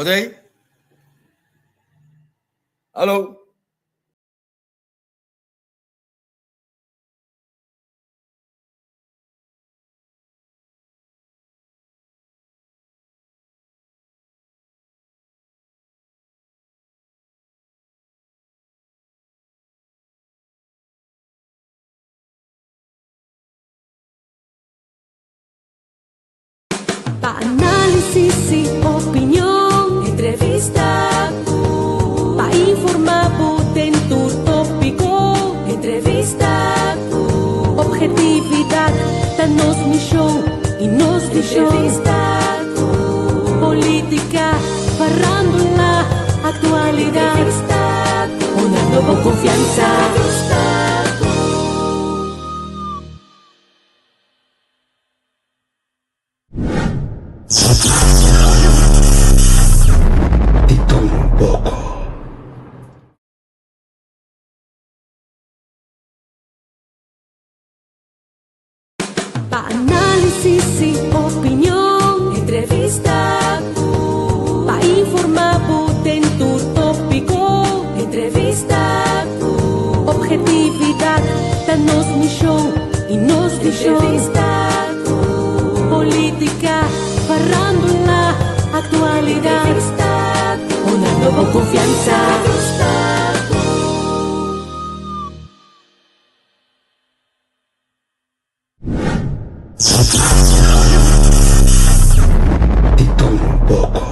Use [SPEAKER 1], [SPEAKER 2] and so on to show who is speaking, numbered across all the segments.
[SPEAKER 1] Bo ta ei? Hallo?
[SPEAKER 2] Pa análisis y opinion, entrevista cu. Pa informa bo den tur tópico, entrevista cu. Objetividad ta nos misión y nos visión. Entrevista cu. Política, farándula, actualidad. Entrevista cu. Una nueva confianza. Entrevista cu.
[SPEAKER 3] Di tur un poko.
[SPEAKER 2] Pa análisis y opinion, entrevista cu. Pa informa bo den tur tópico, entrevista cu. Objetividad ta nos misión y nos visión. Entrevista cu. Política, farándula, actualidad. Entrevista cu. Una nueva confianza. Entrevista cu.
[SPEAKER 3] Di tur un poko.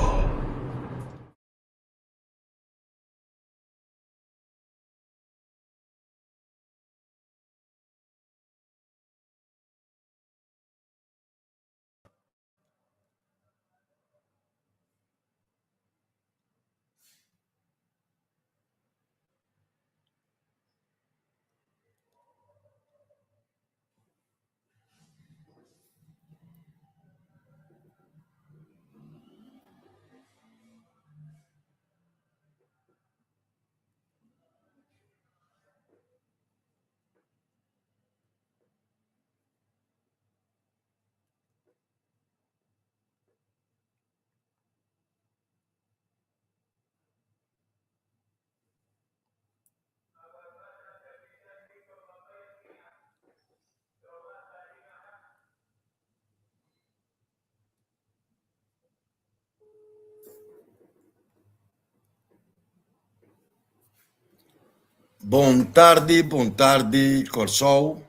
[SPEAKER 1] Bon tardi, bon tardi Kòrsou,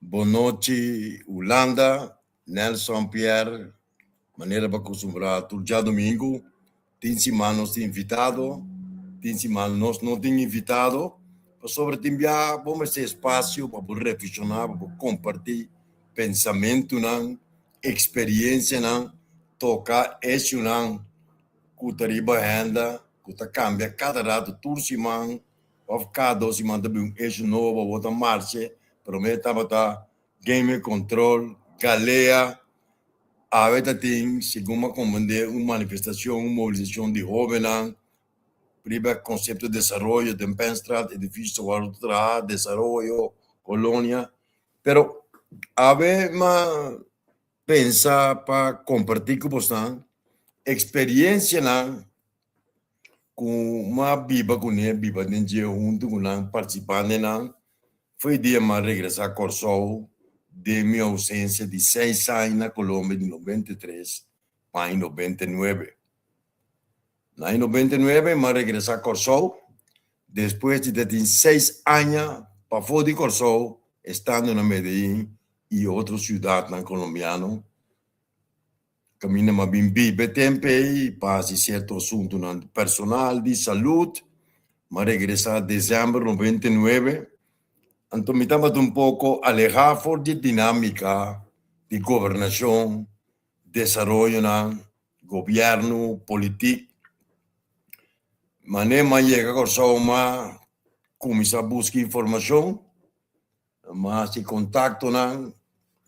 [SPEAKER 1] bon nochi Hulanda, Nelson Pierre, manera bo a kustumbrá tur djadumingu, tin siman nos tin invitado, tin siman nos no tin invitado, pasobra tin bia bo mester espasio pa bo reflekshoná, pa bo kompartí pensamentunan, eksperensianan, toka eshunan ku ta riba henda, ku ta kambia kada ratu, tur siman òf kada dos siman ta bin un eshu nobo, bo ta marcha, promé tabata Game Control, Galea, awe ta tin, segun mi a comprende, un manifestacion, un mobilisacion di hobennan riba e concepto desaroyo den Penstraat, edificio ta wordo traha, desaroyo, colonia, pero awe mi a pensa pa comparti cu bosnan experiencianan cu mi a biba cune, biba den dje hunto cu nan, participa den nan. Foi dia m'a regresá Kòrsou den mi ousensia di seis aña na Colombia di 93 pa aña 99. Na aña 99 m'a regresá Kòrsou despues di ta tin seis aña pafó di Kòrsou estando na Medellín i otro siudatnan kolombiano kaminda m'a bin biba e tempu ei pa hasi sierto asuntunan personal di salud. M'a regresá desèmber 99, anto mi tabata un poko alehá for di e dinámika di gobernashon, desaroyonan, gobièrnu, politik. Manera m'a yega Kòrsou m'a kuminsá buska informashon. M'a hasi kontaktonan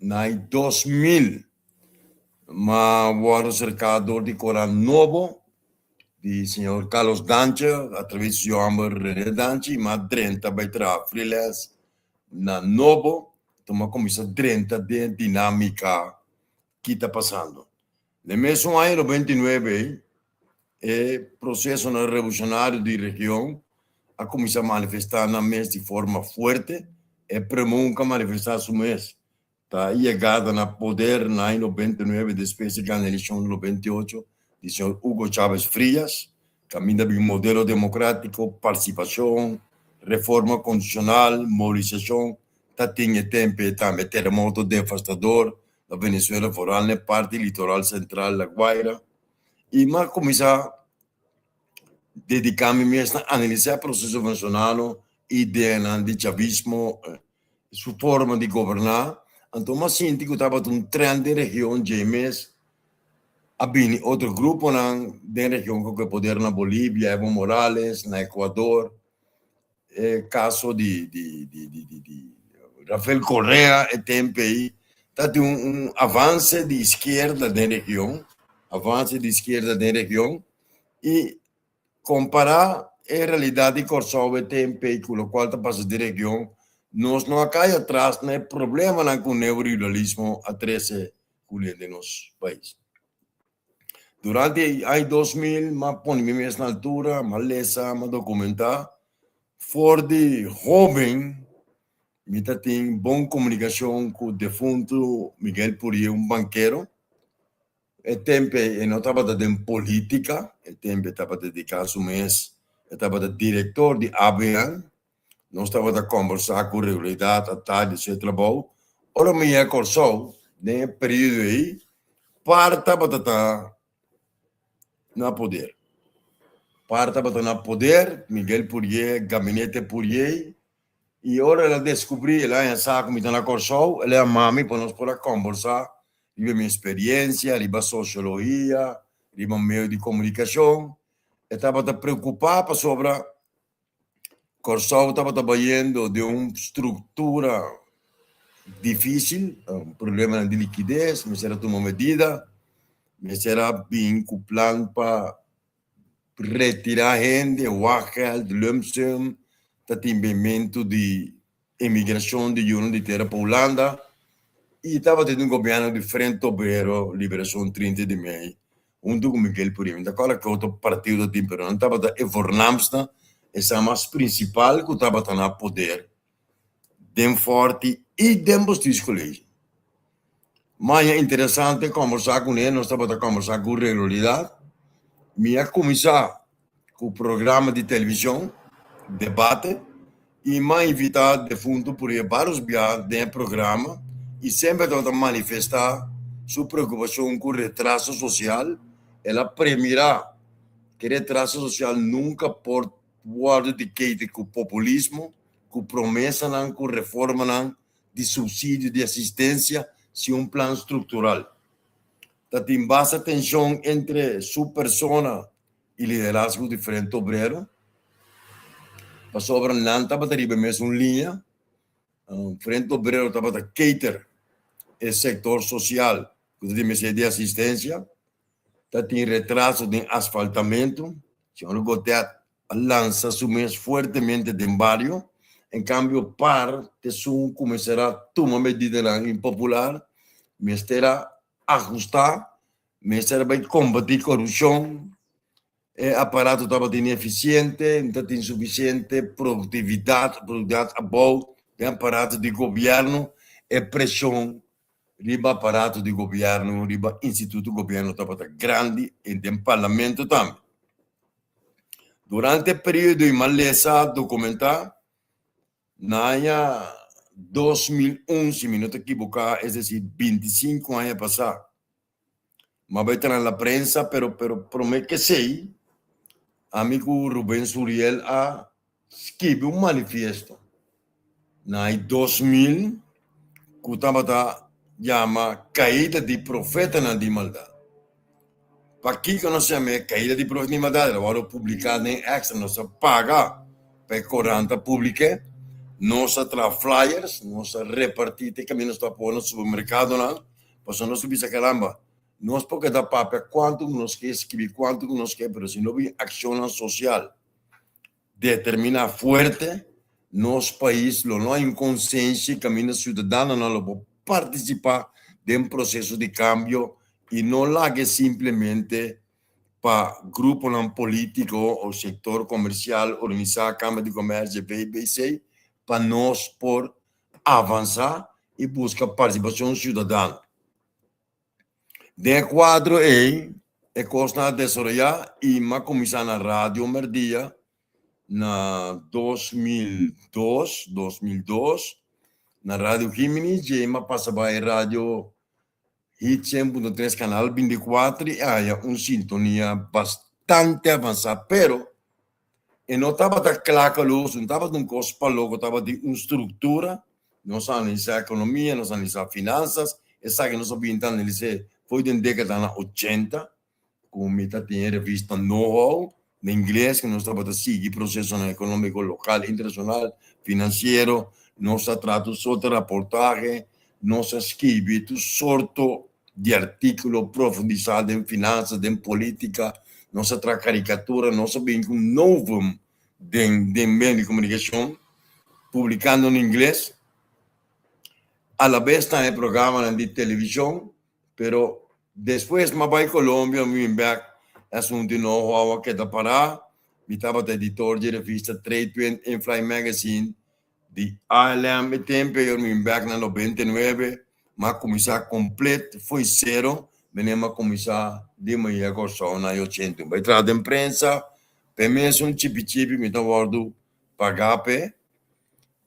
[SPEAKER 1] na e 2000. M'a wòrdu serká dor di Koran Nobo di señor Carlos Dantje atraves di su hòmber Rene Dantje i m'a drenta bai traha freelance na Nobo. Enton m'a kuminsá drenta den e dinámika ki ta pasando. Den mesun aña 99. E prosesonan revolushonario di region a kuminsá manifestá nan mes di forma fuerte. E promé ku a manifestá su mes ta yegada na poder na aña 99 despues di gana elekshon 98 di señor Hugo Chávez Frías, kaminda bin modelo demokrátiko, partisipashon, reforma konstitushonal, mobilisashon ta tin e tempu ei tambe teremoto devastador na Venezuela foral na e parti litoral sentral La Guaira i mi a kuminsá dediká mi mes na analisá e proseso venezolano, ideanan di chavismo, su forma di goberná. Anto mi a sinti ku tabata un trend den region dje mes a bini otro gruponan den region ku ke poder na Bolivia, Evo Morales, na Ecuador, e kaso di di di di di di Rafael Correa e tempo ei ta tin un un avanse di izquierda den region, avanse di izquierda den region i kompará e realidat di Kòrsou e tempo ei ku lokual ta pasa den region, nos no a kai atras na e problemanan ku neoliberalismo a trese kuné den nos pais. Durante aña 2000 m'a pone mi mes na altura, m'a lesa, m'a dokumentá. For di hóben mi ta tin bon komunikashon ku defuntu Miguel Purié, un bankero. E tempu ei e no tabata den polítika, e tempu e tabata dediká su mes, e tabata direktor di ABN. Nos tabata kòmbersá ku regularidat atardi di su trabou. Ora mi yega Kòrsou den e periodo ei, par tabata ta na poder. Par tabata na poder, Miguel Purié, gabinete Purié, i ora el a deskubrí, el a haña sa ku mi ta na Kòrsou, el a yama mi pa nos por a kòmbersá riba mi eksperiensia, riba sosiologia, riba medio di komunikashon. E tabata preokupá pasobra Kòrsou tabata bayendo den un struktura difísil, problemanan di likides, mester a tuma medida, mester a bin ku plan pa retirá hende, wachtgeld, lumpsum, ta tin bimentu di emigrashon di yunan di tera pa Hulanda i tabatin un gobièrnu di Frente Obrero Liberashon 30 di mei huntu ku Miguel Purimi. Mi ta kòrda ke otro partido tatin pero nan tabata e voornaamste, esnan mas prinsipal ku tabata na poder den Fòrti i den Bestuurscollege. Maña interesante kòmbersá kuné, nos tabata kòmbersá ku regularidat. Mi a kuminsá ku programa di televishon, debate, i m'a invitá defuntu Purié vários bia den e programa i semper tabata manifestá su preokupashon ku retraso sosial. El a premirá ku e retraso sosial nunka por wòrdu dikete ku populismo, ku promesanan, ku reformanan di supsidio di asistensia sin un plan struktural. Ta tin basta tenshon entre su persona i liderazgo di Frente Obrero, pasobra nan tabata riba e mesun liña. Frente Obrero tabata cater e sektor sosial ku ta tin mester di asistensia. Ta tin retraso den asfaltamentu. Señor Godett a lansa su mes fuertemente den bario. En cambio par t'esun cu mester a tuma medidanan impopular, mester a ahusta, mester a bay combati corupcion, e aparato tabata ineficiente, no tatin suficiente productividad, productividad abou den aparato di gobierno, e presion riba aparato di gobierno, riba instituto gobierno tabata grandi y den parlamento tambe. Durante e periodo di malesa dokumentá na aña 2001, si mi no ta ekiboká, es desir 25 aña pasá, mi a bai traha na la prensa, pero pero promé ke esei ami ku Ruben Suriel a skibi un manifiesto na e 2000 ku tabata yama Kaida di Profetanan di Maldat. Pakiko nos yama e Kaida di Profetanan di Maldat? El a wòrdu publiká den Extra, nos a paga pa e korant a publik'é, nos a traha flyers, nos a repartí te kaminda nos ta pone na supermerkadonan, pasobra nos ta bisa karamba, nos por keda papia kuantu ku nos ke, skibi kuantu ku nos ke, pero si no bin akshonnan sosial determiná fuerte, nos pais lo no hay un konsensia kaminda siudadanonan lo por partisipá den proseso di kambio i no laga simplemente. pa gruponan polítiko o sektor komersial organisá, Kámara di Komèrsio, VBC, pa nos por avansá i buska partisipashon siudadano. Den e kuadro ei e kosnan a desaroyá i m'a kuminsá na Radio Merdia na 2002, 2002, na Radio Giminis, djei m'a pasa bai Radio Hit 100.3 Canal 24 i haya un sintonia bastante avansá, pero e no tabata klakaloos, no tabata un kos pa loko, tabatin un struktura. Nos a analisá ekonomia, nos a analisá finansas, esaki nos a bin ta analis'é fo'i den dékadanan ochenta, ku mi ta tin e revista Know-How na ingles ku nos tabata sigui prosesonan ekonómiko lokal, internashonal, finansiero. Nos a traha tur sorto di raportahe, nos a skibi tur sorto di artíkulo profundisá den finansas, den polítika, nos a traha karikatura, nos a bin ku un novum den den medio di komunikashon publikando na ingles. Alabes ta e programanan di televishon. Pero despues m'a bai Colombia, mi bin bek, e asuntu di know-how a keda pará. Mi tabata editor di e revista Trade Wind Inflight Magazine di ALM e tempu ei. Ora mi bin bek na 99, m'a kuminsá komplet fo'i sero. Mene m'a kuminsá di manera Kòrsou na e ochenta. Mi bai traha den prensa, p'e mesun chipi chipi mi ta wòrdu pagá p'e.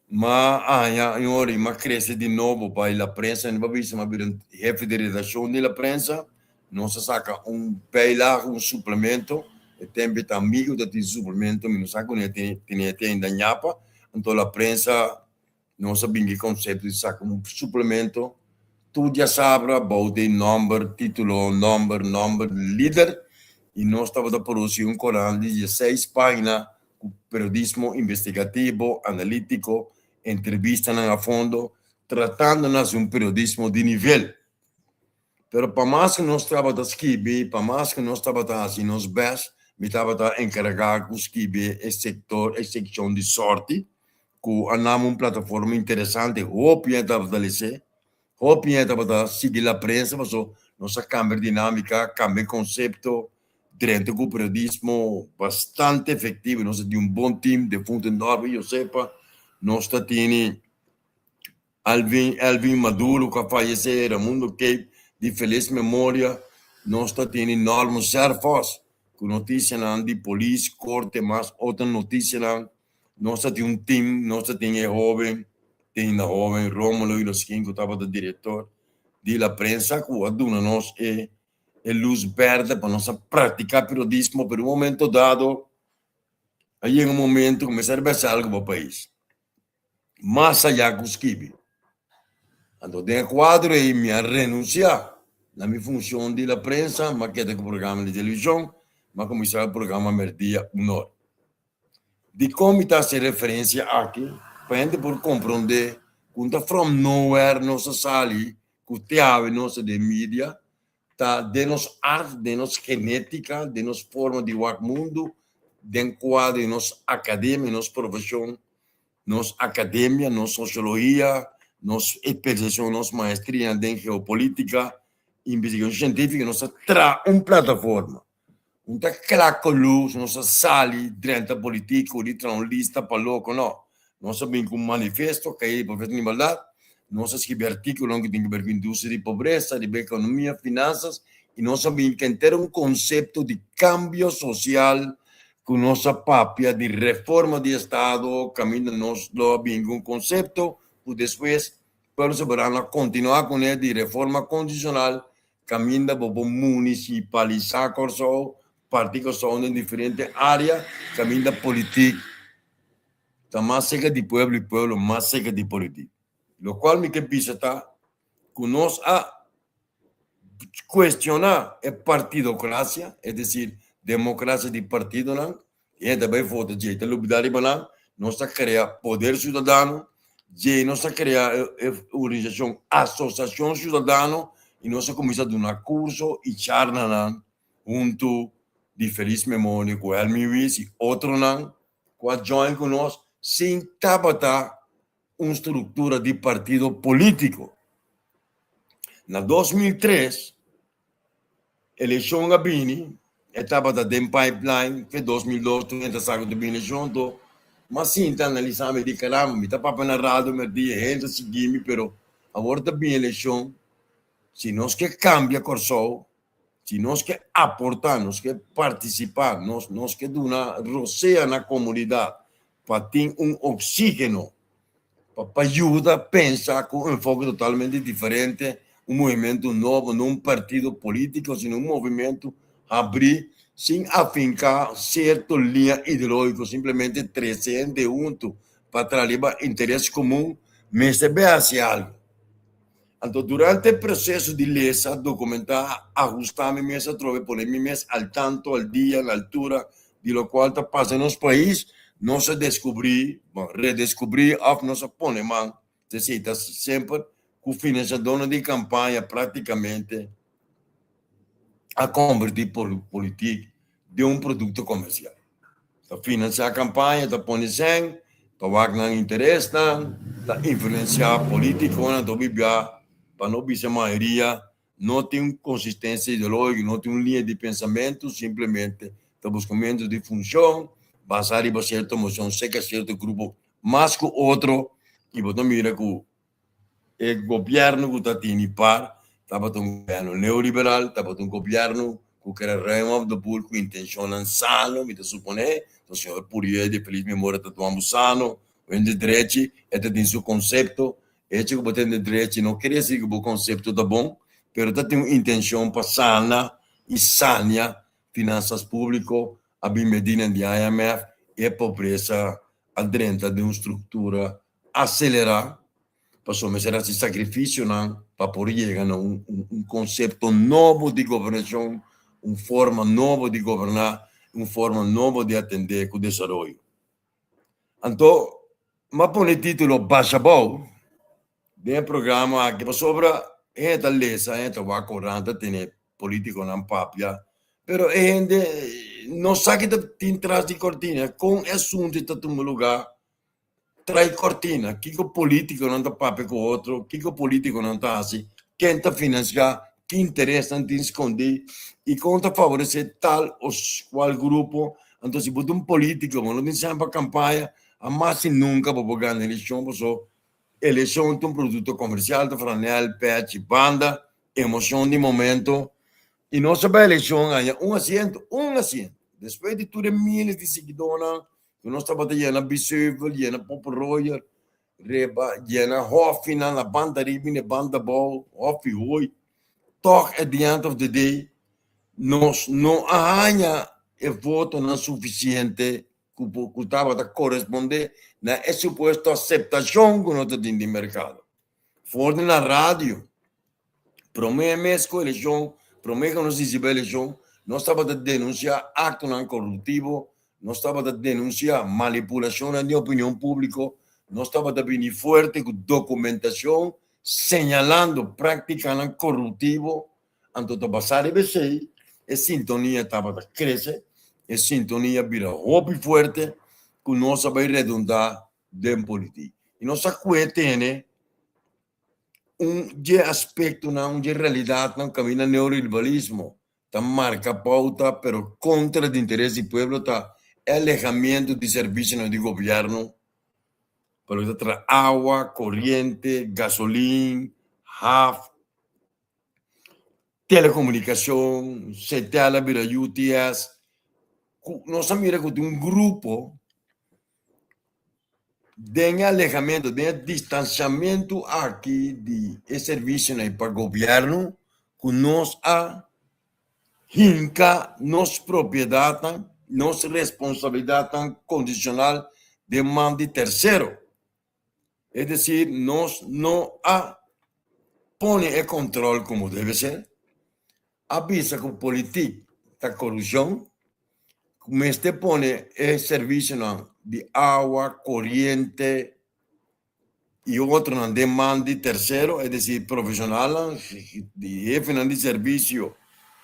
[SPEAKER 1] M'a haña un ora i m'a krese di nobo bai La Prensa. Mi pa bisa m'a bira un hefe di redakshon di La Prensa. Nos a saka un bijlage, un suplemento. E tempu e ta amigu ta tin suplemento, mi no sa ku tene te ainda ñapa. Anto La Prensa nos a bin ku e konsepto di saka un suplemento tur diasabra bou di nòmber, título, nòmber, nòmber, lider. I nos tabata produsí un korant di dieseis página ku periodismo investigativo, analítiko, entrevistanan a fondo, tratando na hasi un periodismo di nivel. Pero pa mas ku nos tabata skibi, pa mas ku nos tabata hasi nos bèst, mi tabata enkargá ku skibi e sektor, e sekshon di sòrti, ku a nama un plataforma interesante, hopi hende tabata les'é, hopi hende tabata sigui la prensa, pasobra nos a kambia e dinámika, kambia e konsepto, Drenta ku periodismo bastante efektivo. Nos ta tin un bon team, defunto Norby Josepa, nos ta tini Alvin Elvin Maduro ku a fayesé, Ramundo Cape di felis memoria, nos ta tini Norman Serfos ku notisianan di polis, korte mas otro notisianan. Nos ta tin un team, nos ta tin e hoben, tin na hoben Romulo Iloskin ku tabata direktor di La Prensa ku a duna nos e e luz berde pa nos a practica periodismo, pero un momento dado a yega un momento cu mester besa algo pa pais, mas allá cu skibi. Anto den e cuadro ey mi a renuncia na mi funcion di la prensa, mi a keda cu programa di television, mi a cuminsa e programa Merdia Unor. Dikon mi ta hasi referensia aki? Pa hende por komprondé ku no ta from nowhere nos a sali ku te awe nos ta den media, ta den nos art, den nos genétika, den nos forma di wak mundu, den kuadro di nos akademia, nos profeshon, nos akademia, nos sosiologia, nos espesialisashon, nos maestria den geopolítika, investigashon sientífiko, nos ta traha un plataforma. Un ta kla ku lus, nos a sali drenta politiko di traha un lista pa loko, no. Nos a bin ku un manifesto, Kai di Pobresa tin Igualdat, nos a skibi artíkulonan ku tin ke ber ku industria di pobresa, riba ekonomia, finansas, i nos a bin ku henter un konsepto di kambio sosial ku nos a papia di reforma di estado, kaminda nos lo a bin ku un konsepto ku despues Pueblo Soberano a kontinuá kuné di reforma konstitushonal Kaminda bo por munisipalisá Kòrsou, parti Kòrsou den diferente área, kaminda politik ta mas serka di pueblo i pueblo mas serka di politik. Lokual mi ke bisa ta ku nos a kuestioná e partidokrasia, es desir, demokrasia di partidonan, Hende ta bai vota djei ta lubida riba nan. Nos ta krea Poder Ciudadano, djei nos ta krea e organisashon Asosiashon Ciudadano i nos a kuminsá duna kurso i charlanan huntu di felis memoria ku Helmin Wies i otronan ku a join ku nos sin tabata un struktura di partido polítiko. Na 2003 elekshon a bini. E tabata den pipeline fe 2002 tur hende ta sa ku ta bini eleshon anto m'a sinta analisá mi di caramba mi ta papia na radio merdia hende ta sigui mi pero awor ta bini eleshon si nos ke kambia Kòrsou si nos ke aportá nos ke partisipá nos nos ke duna rosea na komunidat pa tin un oxígeno pa pa yuda pensa ku un enfoke totalmente diferente, un movimentu nobo, no un partido polítiko, sino un movimentu habrí sin afinká sierto liña ideológiko, simplemente trese hende huntu pa traha riba interes komun, mester be hasi algu. Anto durante e proseso di lesa, dokumentá, ahustá mi mes atrobe, pone mi mes al tanto, al dia, na altura di lokual ta pasa den nos pais, nos a deskubrí, bon, redeskubrí òf nos a pone man, esei ta semper ku finansiadónan di kampaña práktikamente a konvertí politik den un produkto komersial. Ta finansiá kampaña, ta pone sèn, ta wak nan interesnan, ta influensiá polítikonan, ta obi bia pa no bisa mayoria no tin un konsistensia ideológiko, no tin un liña di pensamentu, simplemente ta buskamentu di funshon basá riba sierto emoshon serka sierto grupo mas ku otro i bo ta mira ku E gobièrnu ku ta tini par tabata un gobièrnu neoliberal, tabata un gobièrnu ku kere ruim op de boel ku intenshonnan sano, mi ta suponé, so señor Purié di felis memoria ta tuma bo sano, hende drechi, e ta tin su konsepto, echo ku bo ta hende drechi no kere desi ku bo konsepto ta bon, pero ta tin un intenshon pa sana i sania finansas públiko, a bin medinan di IMF, e pobresa a drenta den un struktura acelerá, pasobra mester haci sacrificionan pa por yega na un un concepto nobo di gobernacion, un forma nobo di goberná, un forma nobo di atendé cu desaroyo. Anto, m'a pone e titulo Basha Bou den e programa aki pasobra hende ta lesa, hende ta wak corant, ta tene politiconan papia, pero e hende no sa ki ta tin tras di cortina, con e asunto ta tuma lugar. Trai kortina, kiko politikonan ta papia ku otro, kiko politikonan ta hasi, ken ta finansiá, ki interesnan tin skondí i kon ta favoresé tal o kual grupo. Anto si bo ta un politiko bo no tin sèn pa kampaña, hamas i nunka bo por gana elekshon pasobra elekshon ta un produkto komersial, ta franèl, pèchi, banda, emoshon di momento i nos a bai elekshon haña un asiento, un asiento. Despues di tur e miles di siguidónan Ku nos tabata yena Biesheuvel, yena Poperoyer, reba yena hòfinan na banda riba i na banda abou, hòfi hoi. Tòg at the end of the day nos no a haña e votonan sufisiente ku por ku tabata korespondé na e supuesto aseptashon ku nos ta tin den merkado. For di na radio, promé mes ku elekshon, promé ku nos risibi elekshon, nos tabata denunsiá aktonan koruptivo, nos tabata denunsiá manipulashonnan di opinion públiko, nos tabata bini fuerte ku dokumentashon señalando práktikanan koruptivo. Anto ta basá riba esei e sintonia tabata krese, e sintonia bira hopi fuerte ku nos a bai redundá den politik. I nos a kue tene un dje aspektonan, un dje realidatnan kaminda neoliberalismo ta marka pouta pero kontra di interes di pueblo ta e alehamiento di servisionan di gobièrnu pa loke ta traha awa, koriente, gasolin, haf, telekomunikashon, Setel a bira UTS, ku nos a mira ku tin un grupo Den e alehamentu, den e distansiamentu aki di e servisionan pa gobièrnu ku nos a hinka nos propiedatnan, nos responsabilidatnan kondishonal den man di tersero. Es desir, nos no a pone e kòntròl komo debe ser, a bisa ku politik ta korupshon, ku mester pone e servisionan di awa, koriente i otronan den man di tersero, es desir profeshonalnan, di hefenan di servisio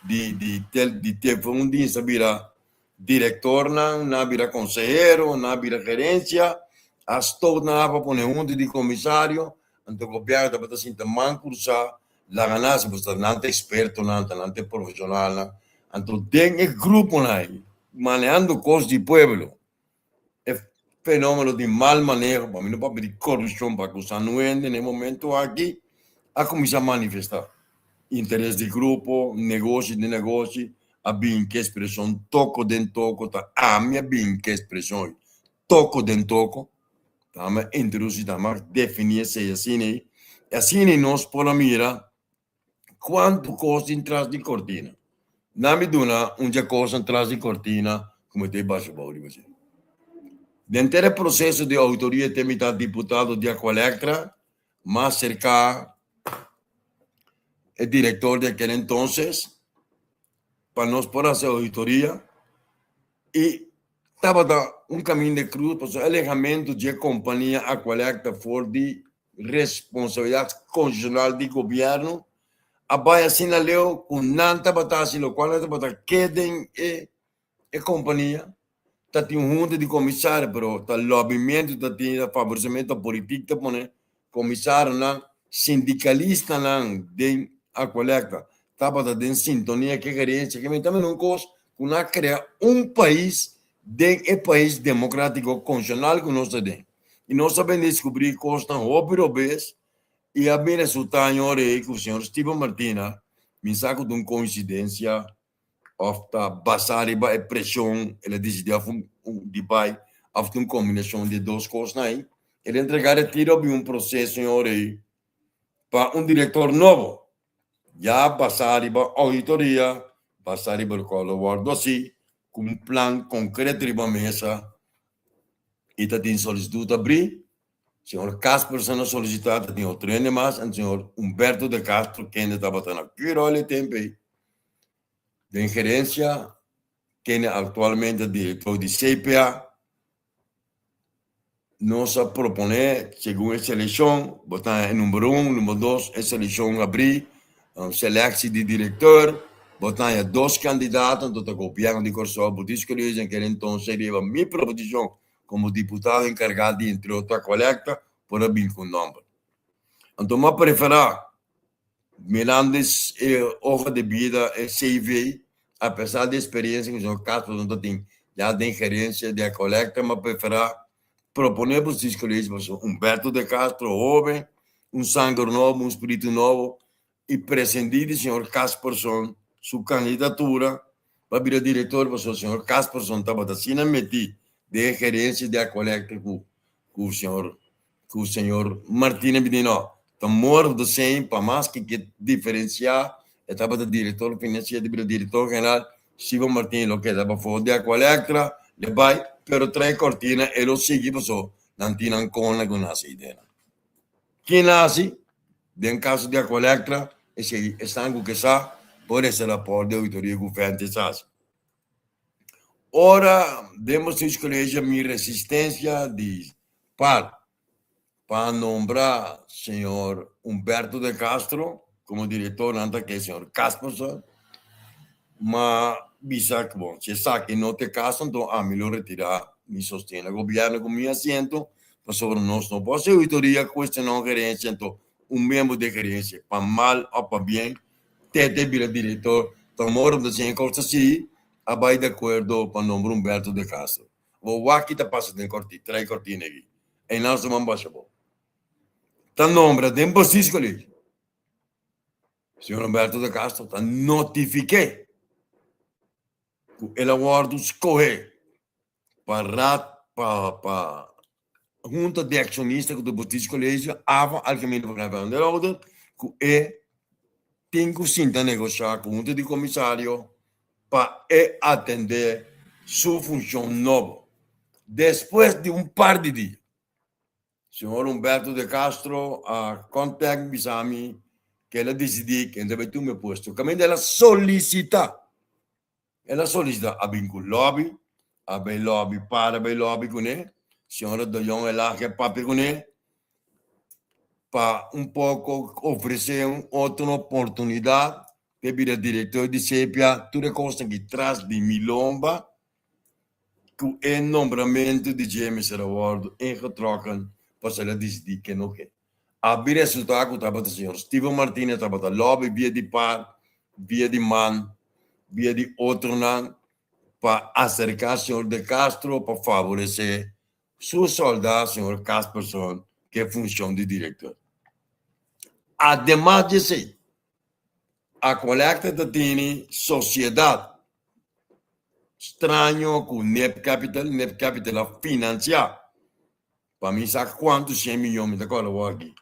[SPEAKER 1] di di di telefoondienst a bira direktornan, nan a bira konsehero, nan a bira gerensia, a stoot nan pa pone huntu di komisario, anto gobièrnu tabata sinta man krusá. Laga nan si bo ta nan ta ekspertonan, ta nan ta e profeshonalnan. Anto den e gruponan ei, manehando kos di pueblo, e fenómeno di mal maneho, pa mi no papia di korupshon pa ku San Wende na e momento aki, a kuminsá manifestá. Interes di grupo, negoshi den negoshi, a bin ku e ekspreshon toko den toko, ta ami a bin ku e ekspreshon ei, toko den toko, ta ami a introdusí, ta ami a definí esei asina ei, i asina ei nos por a mira Cuantu cos tin tras di cortina? Nan mi duna un dje cosnan tras di cortina cu mi ta e basha bou riba dje. Den ter e proceso di auditoria te mi ta diputado di Aqualectra, mas cerca e director di aquel entonces pa nos por haci auditoria y tabata un caminda cruz pasobra e alejamento dje compania Aqualectra for di responsabilidat konstitushonal di gobièrnu a bai asina leu ku nan tabata hasi lokual nan tabata ke den e e kompania. Ta tin un hunta di komisario pero ta lòbimentu ta tin, ta favoresementu, ta politik ta pone komisarionan, sindikalistanan den Aqualectra tabata den sintonia ku e gerensia. Ke men ta mira un kos ku nan a krea un pais den e pais demokratiko konstitushonal ku nos ta den. I nos a bin deskubrí kosnan hopi robes i a bin resultá ñor ei ku señor Steven Martina, mi sa ku ta un koinsidensia òf ta basá riba e preshon el a disidí òf un di bai òf ta un kombinashon di e dos kosnan ei, el a entregá retiro bin un proseso ñor ei pa un direktor nobo, ya basá riba ouditoria, basá riba lokual lo wòrdu hasí ku un plan konkreto riba mesa. I ta tin solisitud abrí. Señor Caspersen a solisitá, ta tin otro hende mas, en señor Humberto de Castro kende tabata na Curoil e tempu ei den gerencia, kende aktualmente ta direktor di CPA. Nos a proponé segun e selekshon, bo ta e number un, number dos, e selekshon abrí, seleksie di direktor, bo ta haña dos kandidato, anto ta gobièrnu di Kòrsou bo diskutí esei, kel entonces riba mi proposishon komo diputado enkargá di entre otro Aqualectra por a bin ku un nòmber. Anto mi a preferá mirando e hoja de bida, e CV, apesar di eksperensia ku señor Castro no ta tin ya den gerensia di Aqualectra, mi a preferá proponé pa Cisco Leis pasobra Humberto de Castro hoben, un sanger nobo, un spiritu nobo i presentí di señor Casperson su kandidatura pa bira direktor pasobra señor Casperson tabata asina metí den e gerensia di Aqualectra ku ku señor ku señor Martina bini no ta more of the same pa mas ke ke diferensiá e tabata direktor finansiero ta bira direktor general Steven Martina lo keda pafó di Aqualectra le bai pero trae kortina e lo sigui pasobra nan tin nan kona ku nan hasi ideanan. Ken a hasi? Den kaso di Aqualectra esei esnan ku ke sa por resa rapòrt di ouditoria ku Ventis hasi. Ora den Bestuurscollege mi resistencia di par pa nombra señor Humberto de Castro como director nan ta ke señor Casperson ma bisa ku bon si esaki no ta e caso anto ami lo retira mi sosten na gobierno ku mi asiento pasobra nos no por haci auditoria cuestiona un gerencia anto un miembro di e gerencia pa mal of pa bien Tete bira director ta moro ta siña cos asi a bay di acuerdo pa nombra Humberto de Castro. Bo wak ki ta pasa den cortina, trae cortina aki. Eynan su man basha bo. Ta nombra den Bestuurscollege. Señor Humberto de Castro ta notifique cu el a wordo scoge pa raad pa pa hunta di accionista cu ta Bestuurscollege ava Algemene Vergadering van Aandeelhouder cu e tin cu sinta negocia cu hunta di comisario pa e atende su funcion nobo. Despues di un par di dia Señor Humberto de Castro a contact bisa mi cu el a dicidi cu el ta bay tuma e puesto. Caminda el a solicita. El a solicita a bin cu lobby, a bay lobby para bay lobby cune, señora De Jong el a haci papia cune pa un poco ofrece un otro oportunidad p'e bira director di Sepia, tur e cosnan ki tras di mi lomba cu e nombramento di dje mester a wordo ingetrokken pasobra el a dicidi ke no ke. A bin resulta cu tabata señor Steven Martinez tabata lobby via di par, via di man. via di otronan pa aserká señor De Castro pa favoresé su sòldá señor Casperson ku e funshon di direktor. Ademas di esei, Aqualectra ta tene sosiedat straño ku Nep Capital, Nep Capital a finansiá pa mi sa kuantu shen miyon, mi ta kòrda awor aki.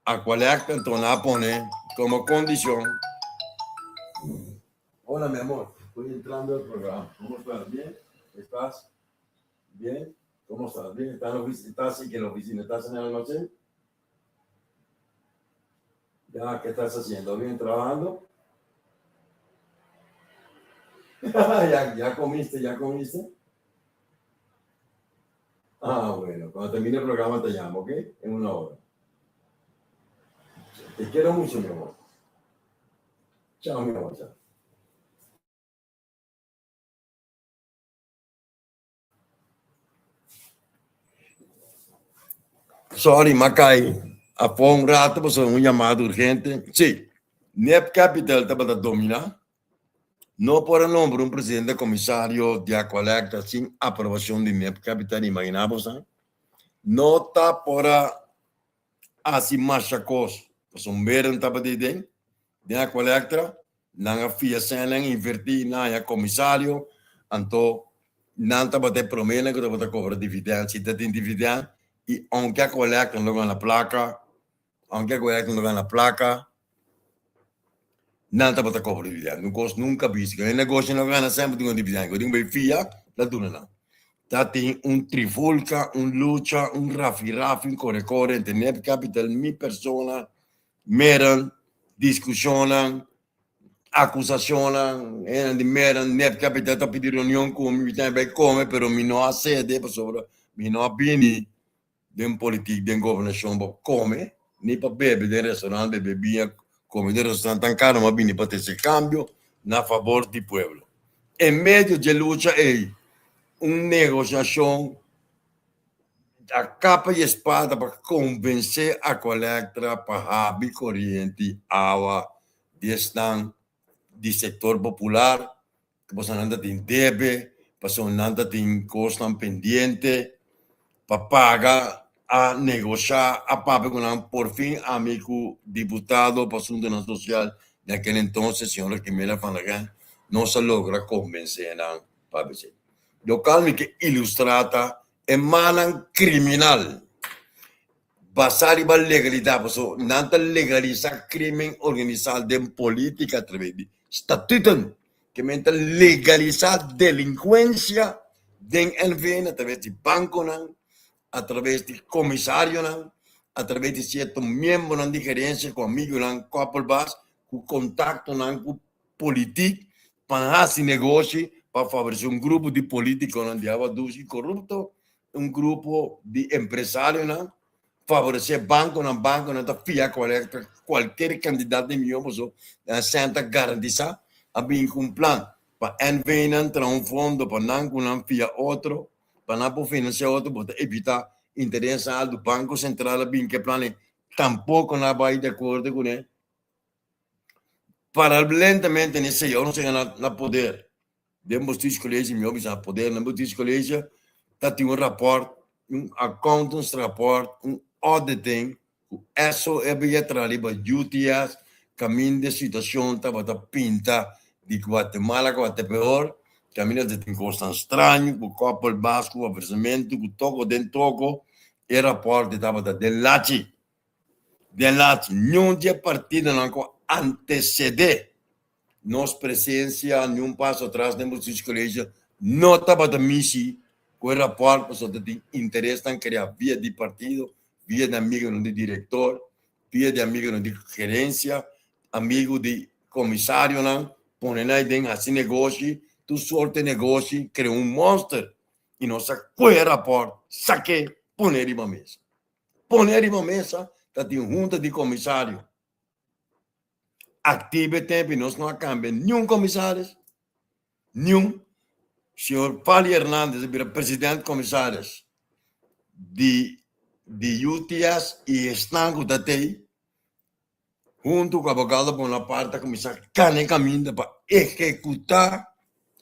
[SPEAKER 1] Aqualectra anto a pone komo kondishon. Hola mi amor, estoy entrando al programa. ¿Cómo estás? ¿Bien? ¿Estás bien? ¿Cómo estás? ¿Bien? ¿Estás en la oficina? ¿Estás aquí en la oficina? ¿Estás en el almacén? Ya, ¿qué estás haciendo? ¿Bien trabajando? ya, ya comiste, ya comiste? Ah, bueno, cuando termine el programa te llamo, ¿ok? En una hora. Te quiero mucho, mi amor. Chao, mi amor, chao. Sorry, m'a kai afó un rato pasobra un yamada urgente. Sí, Nep Capital tabata dominá. No por a nombra un presidente komisario di Aqualectra sin aprobacion di Nep Capital, imaginá bosan. No ta por a hasi masha kos, pasobra un beren tabata ei den, den Aqualectra. Nan a fia sènnan invertí, nan haña komisario, anto nan tabata e proménan ku tabata kobra dividènt. Si ta tin dividènt i ounke Aqualectra no gana plaka, ounke Aqualectra no gana plaka, nan tabata kobra dividènt. Un kos nunka bisti, ku e negoshi no gana semper tin un dividènt, ku tin bai fia ta duna nan. Ta tin un trifulka, un lucha, un rafi-rafi, un kore-kore entre Nep Capital, mi persona, Meran, diskushonnan, akusashonnan, hende di Meran, Nep Capital ta pidi reunion ku mi, mi ta bai kome, pero mi no a sede pasobra mi no a bini den politik, den gobernashon pa kome, ni pa bebe den restaurant, bebe biña, kome den restaurant tan karo, mi a bini pa trese kambio na fabor di pueblo. En medio dje lucha ei, un negosiashon A capa y espada pa convence Aqualectra pa habi coriente y awa di esnan di sector popular, cu pasobra nan ta tin debe, pasobra nan ta tin cosnan pendiente pa paga, a negosha, a papia cu nan, por fin ami cu diputado pa asuntonan social di aquel entonces, señora Kimela van der Rijn, nos a logra convence nan pa habi. Local mi ke ilustrá ta e mannan kriminal basá riba legalidat, pasobra nan ta legalisá krimen organisá den polítika atraves di statuten, ke men ta legalisá delinkuensia den NVN atraves di bankonan, atraves di komisarionan, atraves di sierto miembronan di gerensia ku amigunan kòpelbaas ku kontaktonan ku politik pa hasi negoshi pa favoresé un grupo di politikonan di awa dushi i korupto, un grupo di empresarionan, favoresé bankonan, bankonan ta fia kualker kandidat di mihó pasobra nan sèn ta garantisá, a bin ku un plan pa NV-nan traha un fondo pa nan ku nan fia otro, pa nan por finansiá otro, bo ta evitá interesnan altu. Banko Sentral a bin ku e plan ei, tampoko nan a bai di akuerdo kuné. Paralelamente na esei, ora nos yega na poder, den Bestuurscollege, mi hopi sa poder na Bestuurscollege, ta tin un raport, un accountantsrapport, un auditing ku SOE a traha riba UTS, kaminda e situacion tabata pinta di Guatemala Guatepeor, kaminda ta tin kosnan straño ku koppelbas, ku ofrecimento, ku toko den toko, e raport tabata den lachi. Den lat niun di e partidonan ku antecedé nos presencia ni un paso atras den Bestuurscollege no tabata mishi ku e raport pasobra ta tin interesnan krea via di partido, via di amigonan di director, via di amigonan di gerencia, amigo di comisarionan, pone nan aden haci negoshi, tur sorte negoshi, krea un monster y nos a kohe e raport, sake, pone riba mesa. Pone riba mesa ta tin hunta di komisario. Aktivo e tempu i nos no a kambia niun komisaris, niun. Señor Fali Hernandez a bira president komisaris di di UTS i esnan ku ta tei. Huntu ku abogado Bonaparte a kuminsá kana e kaminda pa ehekutá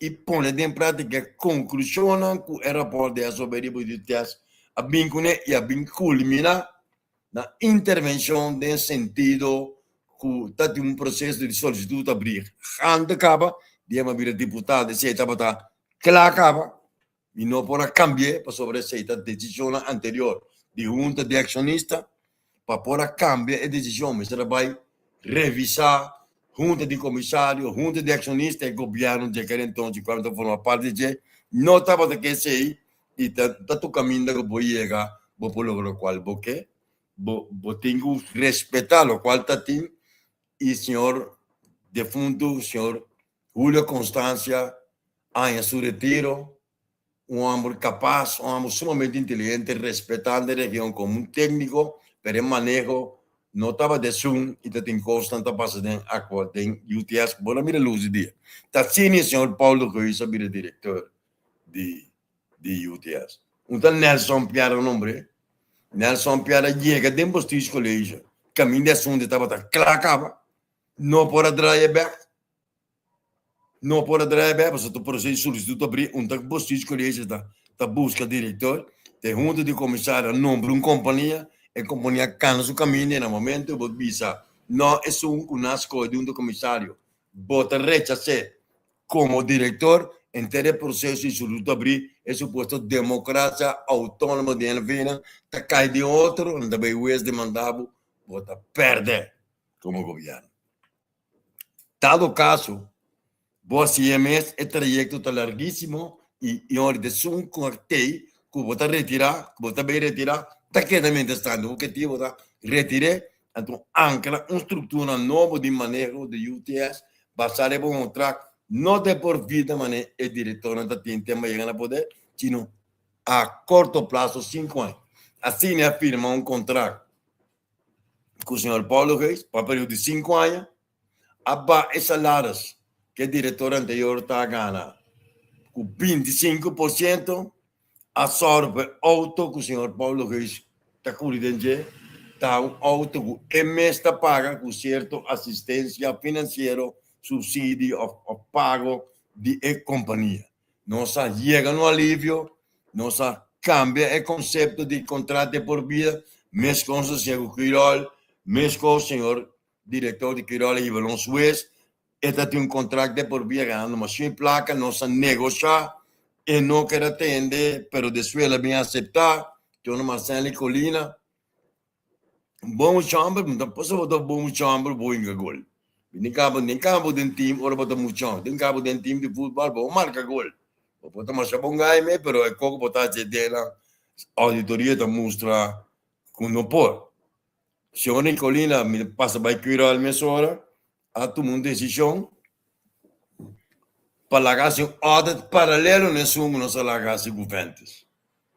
[SPEAKER 1] i pone den práktika e konklushonnan ku e rapòrt di SOB riba di tèst a bin kuné i a bin kulminá na intervenshon den sentido ku ta tin un proseso di solisitut a bri gante kaba di e bira diputado esei tabata kla kaba mi no por a kambi'é pasobra esei ta desishonnan anterior di hunta di akshonista. Pa por a kambia e desishon mester a bai revisá hunta di komisario, hunta di akshonista i gobièrnu dje kel entonces ku ta forma parti dje no tabata ke esei i ta ta tur kaminda ku bo yega bo por logra lokual bo ke. Bo bo tin ku respetá lokual ta tin i señor defuntu señor Julio Constancia haña su retiro, un homber kapas, un homber sumamente inteligente, respetá den region komo un tékniko, pero e maneho no tabata esun i ta tin kosnan ta pasa den akua den UTS ku bo no mira lus di dia. Ta asina e señor Paulo Geus a bira direktor di di UTS. Un ta Nelson Piar a nombr'é. Nelson Piar a yega den Bestuurscollege kaminda e asuntu tabata kla kaba, no por a draai e bèk. No por a draai bèk pasobra ta proseso di solisitut ta abrí. Un ta Bestuurscollege ta ta buska direktor. Te hunta di komisario a nombra un kompania. E kompania a kana su kaminda i na momento bo bisa no esun ku nan a skohe di hunta komisario bo ta rechas'é komo direktor henter e proseso di solisitut ta abrí. E supuesto demokrasia outónomo di NV ta kai den otro nan ta bai wes demandá bo bo ta pèrdè komo gobièrnu. Dado caso, bo haci'e mes, e trayecto ta larguisimo y y ora di esun cu a tey cu bo ta retira, cu bo ta bay retira, ta keda mientras tanto. Bo ke tin bo ta retir'e, anto ancra un structura nobo di maneho di UTS basa riba un contract no de por vida mane e directornan ta tin tempo a yega na poder, sino a corto plazo, cinco aña. Asina a firma un contract ku señor Paulo Geis pa periodo di sinku aña a baha e salaris ku e direktor anterior ta gana ku 25%, a sòru pa e outo ku señor Paulo Geis ta kuri den dje ta un outo ku e mes ta paga ku sierto asistensia finansiero, supsidio òf pago di e kompania. Nos a yega na un alivio, nos a kambia e konsepto di kontrato de por bida, meskos a siña ku Quirol, meskos señor direktor di Quirol a hiba nos hues, e ta tin un kontrakt de por bida ganando mashin plaka, nos a negoshá, e no ker a tende, pero despues el a bin aseptá, Tjono Marcel Colina. Bon chòmber, mi ta pasa bo ta bon chòmber bo hinka gol. Mi tin kaba den kaba den team ora bo ta muchon. Den kaba den team di futbal bo marka gol. Bo por ta masha bon gai me pero e koko bo ta haci den nan auditoria ta mustra ku no por. Señor Nicolina mi ta pasa bai Quirol mesora a tuma un desishon pa laga haci un audit paralelo na esun ku nos a laga haci ku Ventus.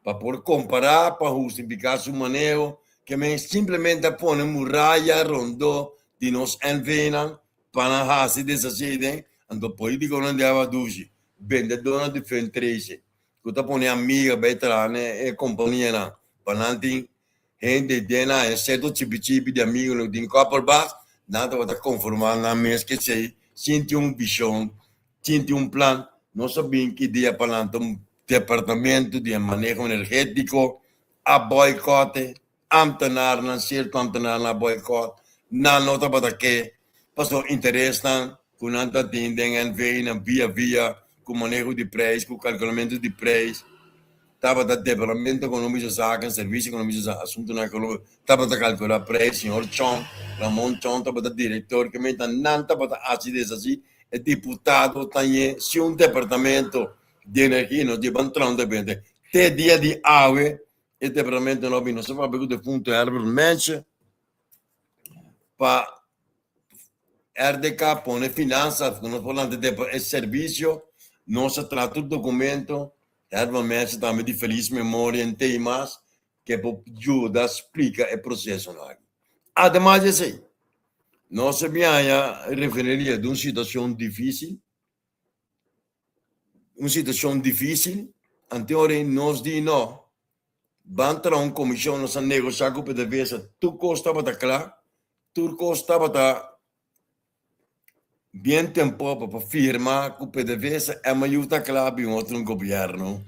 [SPEAKER 1] Pa por kompará, pa hustifiká su maneho, ke men simplemente a pone muraya rondó di nos NVnan pa nan hasi deshasí den, anto polítikonan di awa dushi, bendedónan di fundraising ku ta pone amiga bai traha na e kompanianan pa nan tin hende den nan e sierto chipi chipi di amigonan ku tin kòpelbas, nan tabata konformá nan mes ku esei sin tin un vishon, sin tin un plan. Nos a bin ki dia pa lanta un Departamento di Maneho Energétiko a bòikòt ámtenarnan, sierto ámtenarnan a bòikòt, nan no tabata ke pasobra interesnan ku nan ta tin den NV nan via via ku maneho di preis, ku kalkulamentu di preis, tabata Departamento Ekonomische Zaken, Servisio Ekonomische Zaken, Asuntunan Ekonómiko, tabata kalkulá preis, señor Chong, Ramon Chong tabata direktor, ke menta nan tabata hasi desasí, e diputado ta ñe si un departamento di energia nos lleva entrando de bende te dia di awe e departamento no bini nos a papia ku defunto Herbert Mensche pa RDK pone finansa ku nos por lanta e servisio nos a traha tur dokumento Herbert Mensche tambe di felis memoria en te i mas ke por yuda splika e prosesonan aki. Ademas di esei nos a bin haña refineria den un situacion dificil. Un situacion dificil, anteora nos di no, ban traha un comision, nos a negocia cu PDVSA, tur cos tabata cla. Tur kos tabata bien ten popa pa firma ku PDVSA, MIU ta kla bin otro un gobièrnu.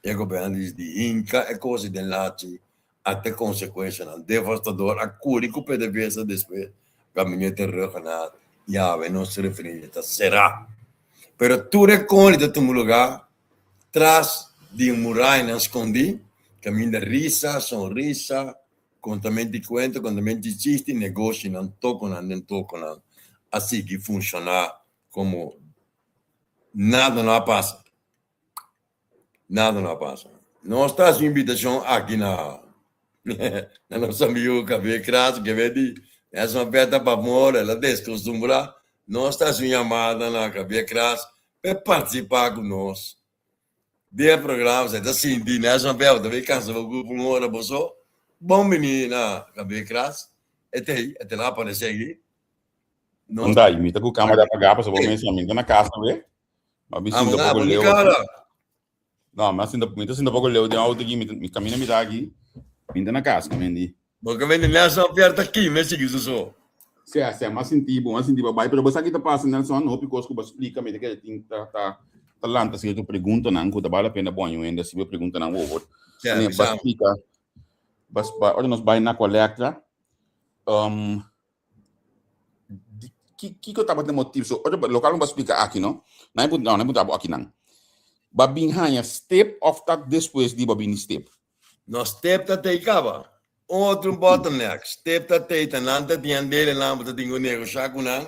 [SPEAKER 1] E gobièrnu di di hinka e kos i den lachi ata e konsekuenshanan devastador a kuri ku PDVSA despues gabinete Rhuggenaath i awe nos refineria ta será. Pero tur e koli ta tuma lugá tras di murayanan skondí kaminda risa, sonrisa, Kontament di kuenta, kontament di chiste, negoshinan, tokonan den tokonan a sigui funshoná komo nada no a pasa. Nada no a pasa. Nos ta hasi un invitashon aki na na nos amigu Javier Kras, ke ve di Nelson Peta pa mora, el a deskostumbrá. Nos ta hasi un yamada na Javier Kras pa e partisipá ku nos Den e programa sa ta sinti Nelson Bel ta bay cansa bo grupo un ora bo so bon bini na Gabriel Kras e ta ey e ta la aparece aki
[SPEAKER 4] nos Unda mi ta ku camera apagá pasobra bo mensa mi ta na casa we ma mi sinta poko leu no mi sinta mi ta sinta poko leu den auto aki mi camina mi ta aki mi ta na casa mi di
[SPEAKER 1] Bo ka bende Nelson Pierre ta kima e sigui su so.
[SPEAKER 4] Sea, sea, m'a sinti bo, m'a sinti bo bai, pero bo sa ki ta pasa Nelson, hopi kos ku bo a splika mi ta kere tin ta ta ta lanta sierto preguntanan ku ta bal la pena bo año hende hasi bo preguntanan over.
[SPEAKER 1] Sea,
[SPEAKER 4] Bo a
[SPEAKER 1] bisa.
[SPEAKER 4] splika, bo a ora nos bai na Aqualectra, um, di ki kiko tabata e motibu? So ora lokal bo a splika aki no, nan e puntra, no, nan e puntra bo akinan. Bo a bin haña step òf ta despues di bo a bini step?
[SPEAKER 1] No step ta tei kaba. Otro bottleneck, step ta tei ta nan ta tin andele nan bo ta tin ku negosha ku nan.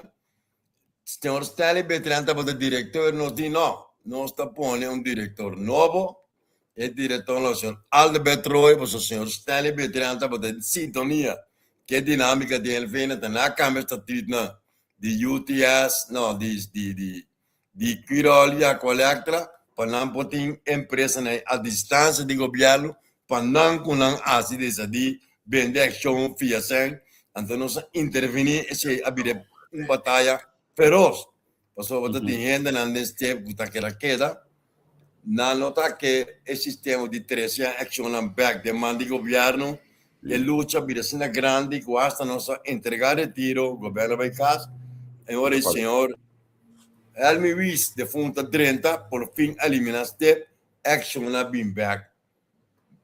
[SPEAKER 1] Señor Stanley Betrian tabata director, nos di no, nos ta pone un director nobo. E director lo señor Aldebert Roy, pasobra señor Stanley Betrian tabata en sintonia ku e dinamika di NV ta nan a kambia statuutnan di UTS, no, di di di di Quirol i Aqualectra pa nan por tin empresanan a distansia di gobièrnu pa nan ku nan hasi desadí bende akshon fia sèn. Anto nos a intervení esei a bira un bataya feros pasobra ta tin hendenan den step ku ta keda keda nan no ta ke e sistema di trese akshonnan bèk den man di gobièrnu. E lucha bira asina grandi ku asta nos a entregá retiro, gobièrnu a bai kas en ora e señor Helmi Wies defunta drenta por fin a elimina step action a bin bek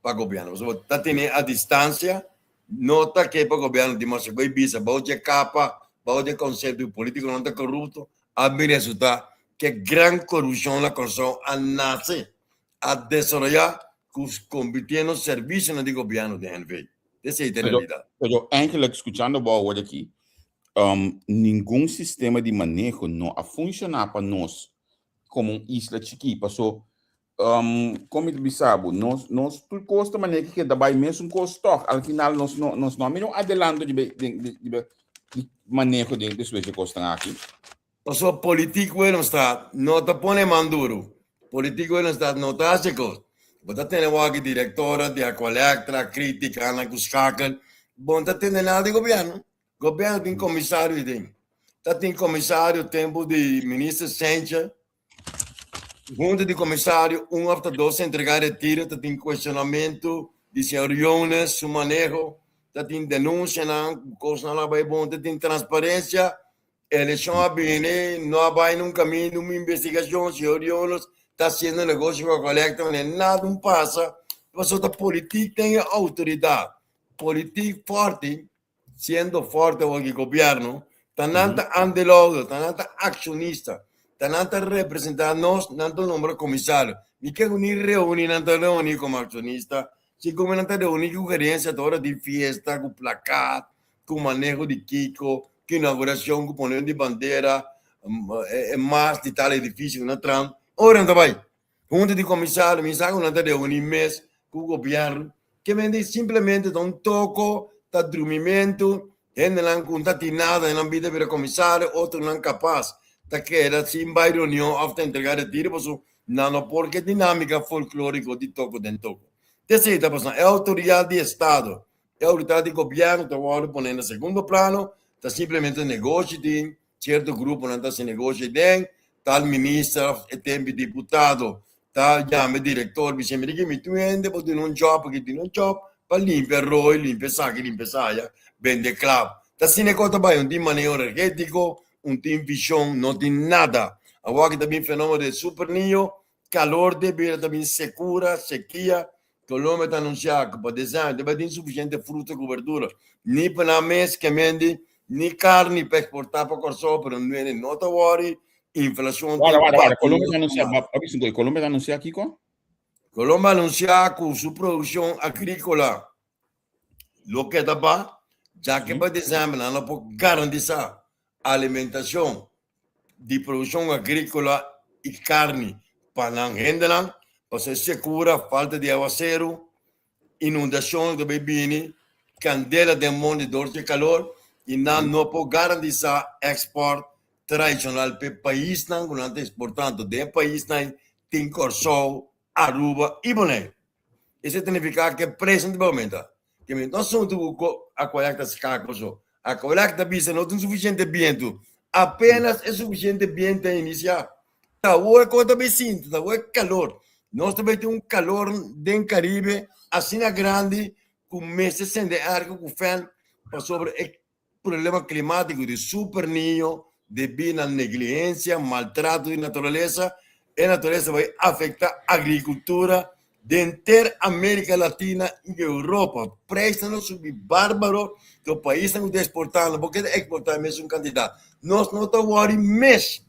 [SPEAKER 1] pa gobierno. Pasobra ta tene a distancia, no ta ke pa gobierno tin mas bay bisa bao dje capa, bao dje concepto di politiconan ta corrupto, a bin resulta ke gran corrupcion na Corsou a nace, a desaroya cu convirtiendo servicionan di gobierno den NV. Esey ta e realidad.
[SPEAKER 4] Pero eigenlijk scuchando bo awor aki, Ningun sistema di maneho no a funshoná pa nos komo un isla chikí, paso kon mi ta bisa bo, nos nos tur kos ta manera ke ta bai mesun kos tòg, al final nos no nos no a mira un adelanto riba riba di maneho den despues di e kosnan aki.
[SPEAKER 1] Pasobra politiek Willemstad no ta pone man duru. Politiek Willemstad no ta hasi kos. Bo ta tene wak direktora di Aqualectra, kritika nan ku schakel. Bo no ta tende nada di gobièrnu. Gobièrnu tin komisario den. Ta tin komisario tempu di minister Sentje. Hunta di komisario un òf ta dos a entregá retiro. Ta tin kuestionamentu di señor Jones su maneho. Ta tin denunsianan ku kosnan a bai bon. Ta tin transparensia. Elekshon a bini, no a bai nun kaminda un investigashon. Señor Jones ta hasiendo negoshi ku Aqualectra manera nada un pasa. Pasobra ta politik ten e outoridat. Politik fòrti. Siendo forte awor ki gobierno, ta nan ta aandeelhouder, ta nan ta accionista, ta nan ta representa nos, nan ta nombra comisario. Mi ke ku ni reuni nan ta reuni como accionista, si como nan ta reuni ku gerencia ta ora di fiesta, ku plakat, ku maneho di kiko, ku inauguracion, ku ponen di bandera, e mas di tal edificio ku nan traha, ora nan ta bai. Hunta di comisario, mi sa cu nan ta reuni mes cu gobierno, ke men di simplemente ta un toco, ta drumimento, hendenan cu no ta tin nada den nan bida bira comisario, otronan capaz ta keda sin bay reunion of ta entrega retiro pasobra nan no por ke dinamica folklorico di toco den toco. T'esey ta pasando. E autoridad di estado, e autoridad di gobierno ta wordo pone na segundo plano, ta simplemente negoshi tin, Cierto gruponan ta haci negoshi den tal minister of e tempi diputado ta yama e director bisa mira ki mi tur hende por duna un job porque duna un job pa limpia rooi, limpia esaki, limpia esaya, bende klap. Ta asina e kos ta bai, un tin maneho energétiko, un tin vishon, no tin nada. Awor aki ta bin fenómeno di super niño, kalor te bira ta bin sekura, sekia. Colombia ta anunsiá ku pa desèmber ta bai tin sufisiente fruta ku berdura, ni pa nan mes kemendi, ni karni pa eksportá pa Kòrsou, pero nuene no ta wòri, inflashon
[SPEAKER 4] Warda,
[SPEAKER 1] tin
[SPEAKER 4] warda, warda.
[SPEAKER 1] bati
[SPEAKER 4] Colombia ta
[SPEAKER 1] nos
[SPEAKER 4] anunsiá,
[SPEAKER 1] mata.
[SPEAKER 4] ba, ba, Colombia ta anunsiá kiko?
[SPEAKER 1] Colombia a anunsiá ku su produkshon agríkola lo keda ba, ya ke pa desèmber nan lo por garantisá alimentashon di produkshon agríkola i karni pa nan hendenan, pasobra e sekura, falta di awaseru, inundashon ku ta bai bini, kandela den mondi dor di e kalor i nan no por garantisá èkspòrt tradishonal pa e paisnan ku nan ta eksportando. Den e paisnan tin Kòrsou, Aruba i Boneiru. Esei ta nifiká ku e presnan ta bai oumentá. Ke mi no asuntu ku ko Aqualectra ta skaka so. Aqualectra ta bisa no tin sufisiente bientu. Apenas e sufisiente bientu a inisiá. Ta awor e kos ta bai sinti, ta awor e kalor. Nos ta bai tin un kalor den Karibe asina grandi ku mester sende airco ku fèn pasobra e Problema klimátiko di super niño debí na negligensia, maltrato di naturalesa. E naturalesa bai afektá agrikultura den henter Amérika Latina i Europa. Preisnan lo subi bárbaro, ku paisnan ku ta eksportá no por keda eksportá e mesun kantidat. Nos no ta wòri mes.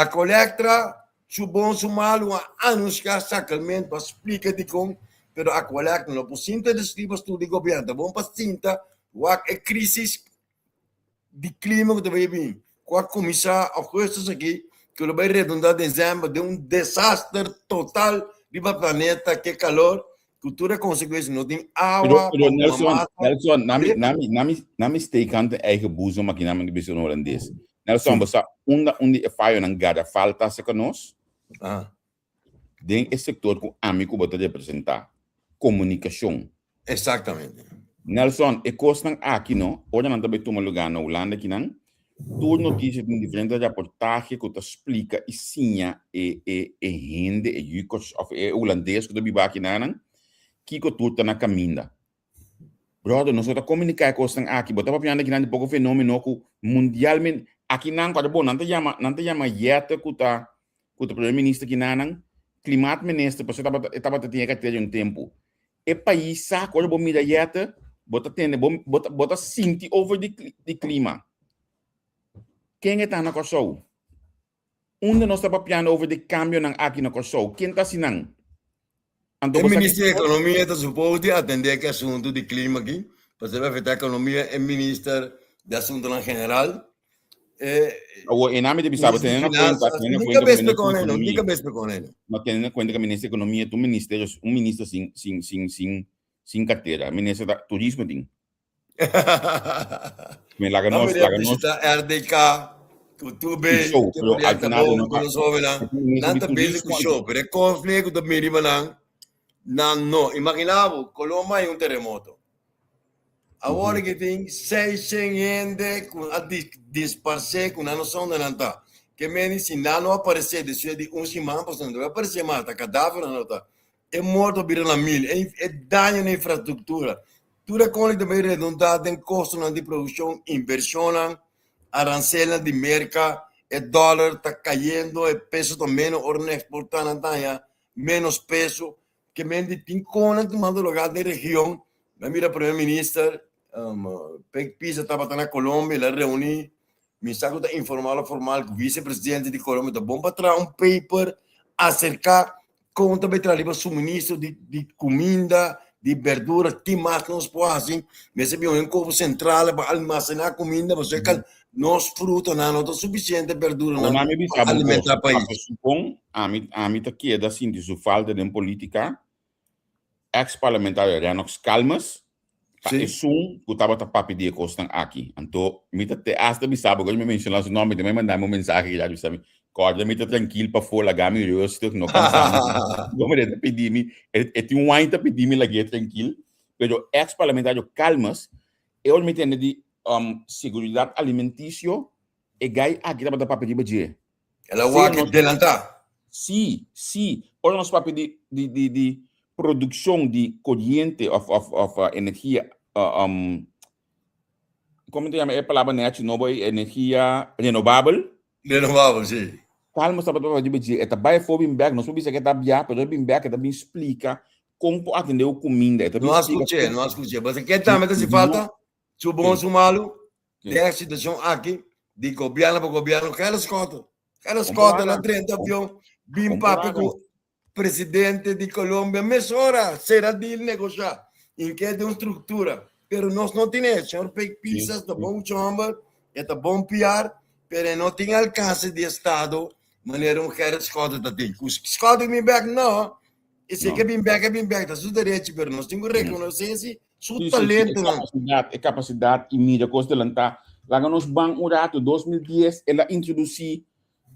[SPEAKER 1] Aqualectra Su bon su malu a anunsiá sakalment pa splika dikon, pero Aqualectra no por sinta deskriba stoel di gobièrnu. Ta bon pa sinta wak e krísis di klima ku ta bai bin, ku a kuminsá augustus aki, ku lo bai redundá desèmber den un desaster total riba planeta ku e kalor, ku tur e konsekuensia. No tin
[SPEAKER 4] Pero,
[SPEAKER 1] awa
[SPEAKER 4] pero
[SPEAKER 1] pa tuma
[SPEAKER 4] Nelson,
[SPEAKER 1] mata.
[SPEAKER 4] Nelson, nami, nami, nami, nami steek hand in eigen boezem, aki nami di bisa in Holandes. Nelson,
[SPEAKER 1] Sí.
[SPEAKER 4] bo sa unda un di e fayonan garafal ta cerca nos?
[SPEAKER 1] Ah.
[SPEAKER 4] Den e sector cu ami cu bo ta representa, comunicacion.
[SPEAKER 1] Exactamente.
[SPEAKER 4] Nelson, e cosnan aki no, ora nan ta bay tuma lugar na Hulanda akinan, tur noticia tin diferente raportahe cu ta splica y siña e e e hende, e yucos of e Hulandes cu ta biba akinanan, kico tur ta na caminda. Brother, nos no ta comunica e cosnan aki. Bo ta papiando akinan di poco fenomeno cu mundialmente, akinan cu bo, nan ta yama, nan ta yama Jette cu ta, cu ta primer minister akinanan, klimaatminister, pasobra e tabata, e tabata tin e cartera un tempo. E pais sa cu ora bo mira Jette, bo ta tende, bo, bo ta, bo ta sinti over di, di clima. Ken e ta na Kòrsou? Unda nos ta papiando over di cambionan aki na Kòrsou? Ken ta hasi nan? Anto
[SPEAKER 1] E
[SPEAKER 4] bo sa
[SPEAKER 1] minister di
[SPEAKER 4] ki
[SPEAKER 1] Ekonomia ta supos di atendé ku e asuntu di klima aki, pasobra e afektá ekonomia, e minister di Asuntunan General, e
[SPEAKER 4] Awor, e nami ta bisa bo,
[SPEAKER 1] minister di
[SPEAKER 4] tene na cuenta,
[SPEAKER 1] Finanzas,
[SPEAKER 4] tene na
[SPEAKER 1] nunka
[SPEAKER 4] cuenta ku
[SPEAKER 1] bes
[SPEAKER 4] minister di
[SPEAKER 1] pekon eno,
[SPEAKER 4] Ekonomia,
[SPEAKER 1] nunka bes pekon eno.
[SPEAKER 4] ma tene na cuenta ku minister di Ekonomia ta un ministerio, un minister sin, sin, sin, sin, sin cartera. Minister ta turismo tin. Me laga
[SPEAKER 1] Nan
[SPEAKER 4] nos,
[SPEAKER 1] mira
[SPEAKER 4] laga nos
[SPEAKER 1] bishita RDK, ku tur
[SPEAKER 4] ku
[SPEAKER 1] be,
[SPEAKER 4] show,
[SPEAKER 1] ke
[SPEAKER 4] pero al
[SPEAKER 1] proyekto
[SPEAKER 4] final
[SPEAKER 1] bon
[SPEAKER 4] no
[SPEAKER 1] ku
[SPEAKER 4] ta
[SPEAKER 1] nos hóbennan.
[SPEAKER 4] e minister
[SPEAKER 1] Nan
[SPEAKER 4] di
[SPEAKER 1] ta bezig ku
[SPEAKER 4] turismo
[SPEAKER 1] show, pero e kòfle ku ta bini riba nan, nan no. Imaginá bo, Colomba hay un teremoto. Awor
[SPEAKER 4] Ujú.
[SPEAKER 1] ke tin 600 hende ku a disparsé ku nan no sa unda nan ta. Ke meni si nan no aparesé despues di un siman, pasobra nan no debe aparesé mas, ta kadaver nan lo ta. E morto a bira na mil, e e daño na infrastruktura. Tur e kos ta bai redundá den kostonan di produkshon, invershonnan, aranselnan di Merka, e dòler ta kayendo, e peso ta ménos ora nan eksportá nan ta haña ménos peso. Ke men di tin konan tumando lugá den region. Mi a mira Primer Minister Pek Pisa tabata na Colombia, el a reuní Mi sa ku ta informal o formal ku visepresidente di Colombia ta bon pa traha un paper aserka kon ta bai traha riba suministro di di kuminda, di berdura, ki mas nos por hasi. Mester bin un kopo sentral pa almasená kuminda pasobra kal nos frutanan no ta sufisiente berduranan
[SPEAKER 4] Ami
[SPEAKER 1] pa
[SPEAKER 4] bisa bo un kos,
[SPEAKER 1] alimentá pais.
[SPEAKER 4] pasobra supon ami ami ta keda sinti su falta den politika, ex parlamentario Rennox Calmes ta
[SPEAKER 1] Sí.
[SPEAKER 4] esun ku tabata papia di e kosnan aki. Anto mi ta te hasta bisa bo, mi menshona su nomber, te manda mi un mensahe ya bisa mi, kòrda mi ta trankil pafó, laga mi rustig, no kansa mi. Como e ta pidi mi, e, e tin wine ta pidi mi lag'é trankil. Pero ex parlamentario Calmes, e ora mi tende di um, seguridad alimenticio, e gai aki tabata papia riba dje.
[SPEAKER 1] El a wak
[SPEAKER 4] no-
[SPEAKER 1] delantá.
[SPEAKER 4] Sí, sí. Ora nos papia di, di, di, di produccion di coriente of, of, of uh, energia uh, um, Kon mi ta yama e palabra nechi nobo ei, energia renovabel.
[SPEAKER 1] Renovabel, si.
[SPEAKER 4] Talmos tabata papia riba dje, e ta bai afó bin bèk, nos por bisa ku e ta bia, pero e bin bèk e ta bin splika kon por atendé ku kuminda, e ta bin
[SPEAKER 1] No a
[SPEAKER 4] splika
[SPEAKER 1] skuch'é,
[SPEAKER 4] kon
[SPEAKER 1] no a skuch'é. Pasobra ke tambe ta hasi falta, su bon su malu, den e situashon aki di gobièrnu pa gobièrnu, Gerrit Schotte, Gerrit Schotte la drenta avion bin papia ku presidente di Colombia mesora sera deal negocia in ke den un structura pero nos no tin e señor Pek Pisas ta bon chomber e ta bon PR pero e no tin alcance di estado manera un Gerrit Schotte ta tin cu Schotte bin bek no e si ke bin bek e bin bek ta su derecho pero nos tin cu reconoce si su talento nan.
[SPEAKER 4] E capacidad y mira cos delanta laga nos ban un rato 2010 el a introduci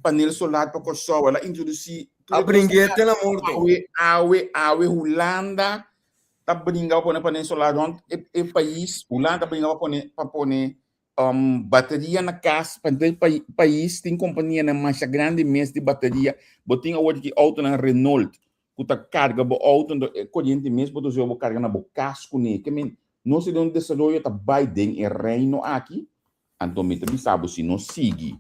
[SPEAKER 4] panel solar pa Kòrsou, el a introdusí
[SPEAKER 1] A bring'é te na morto.
[SPEAKER 4] Awe, awe, awe Hulanda ta bringa pa pone panel solar rònt e, e pais. Hulanda ta bringa pa pone, pa pone um, bateria na kas. Pa henter pai, pais tin kompanianan masha grandi mes di bateria. Bo tin awor ki outonan Renault ku ta karga bo outo, anto e koriente mes bo ta usa bo karga na bo kas kuné. Ke men, nos ta den un desaroyo ta bai den e reino aki. Anto mi ta bisa bo si no sigui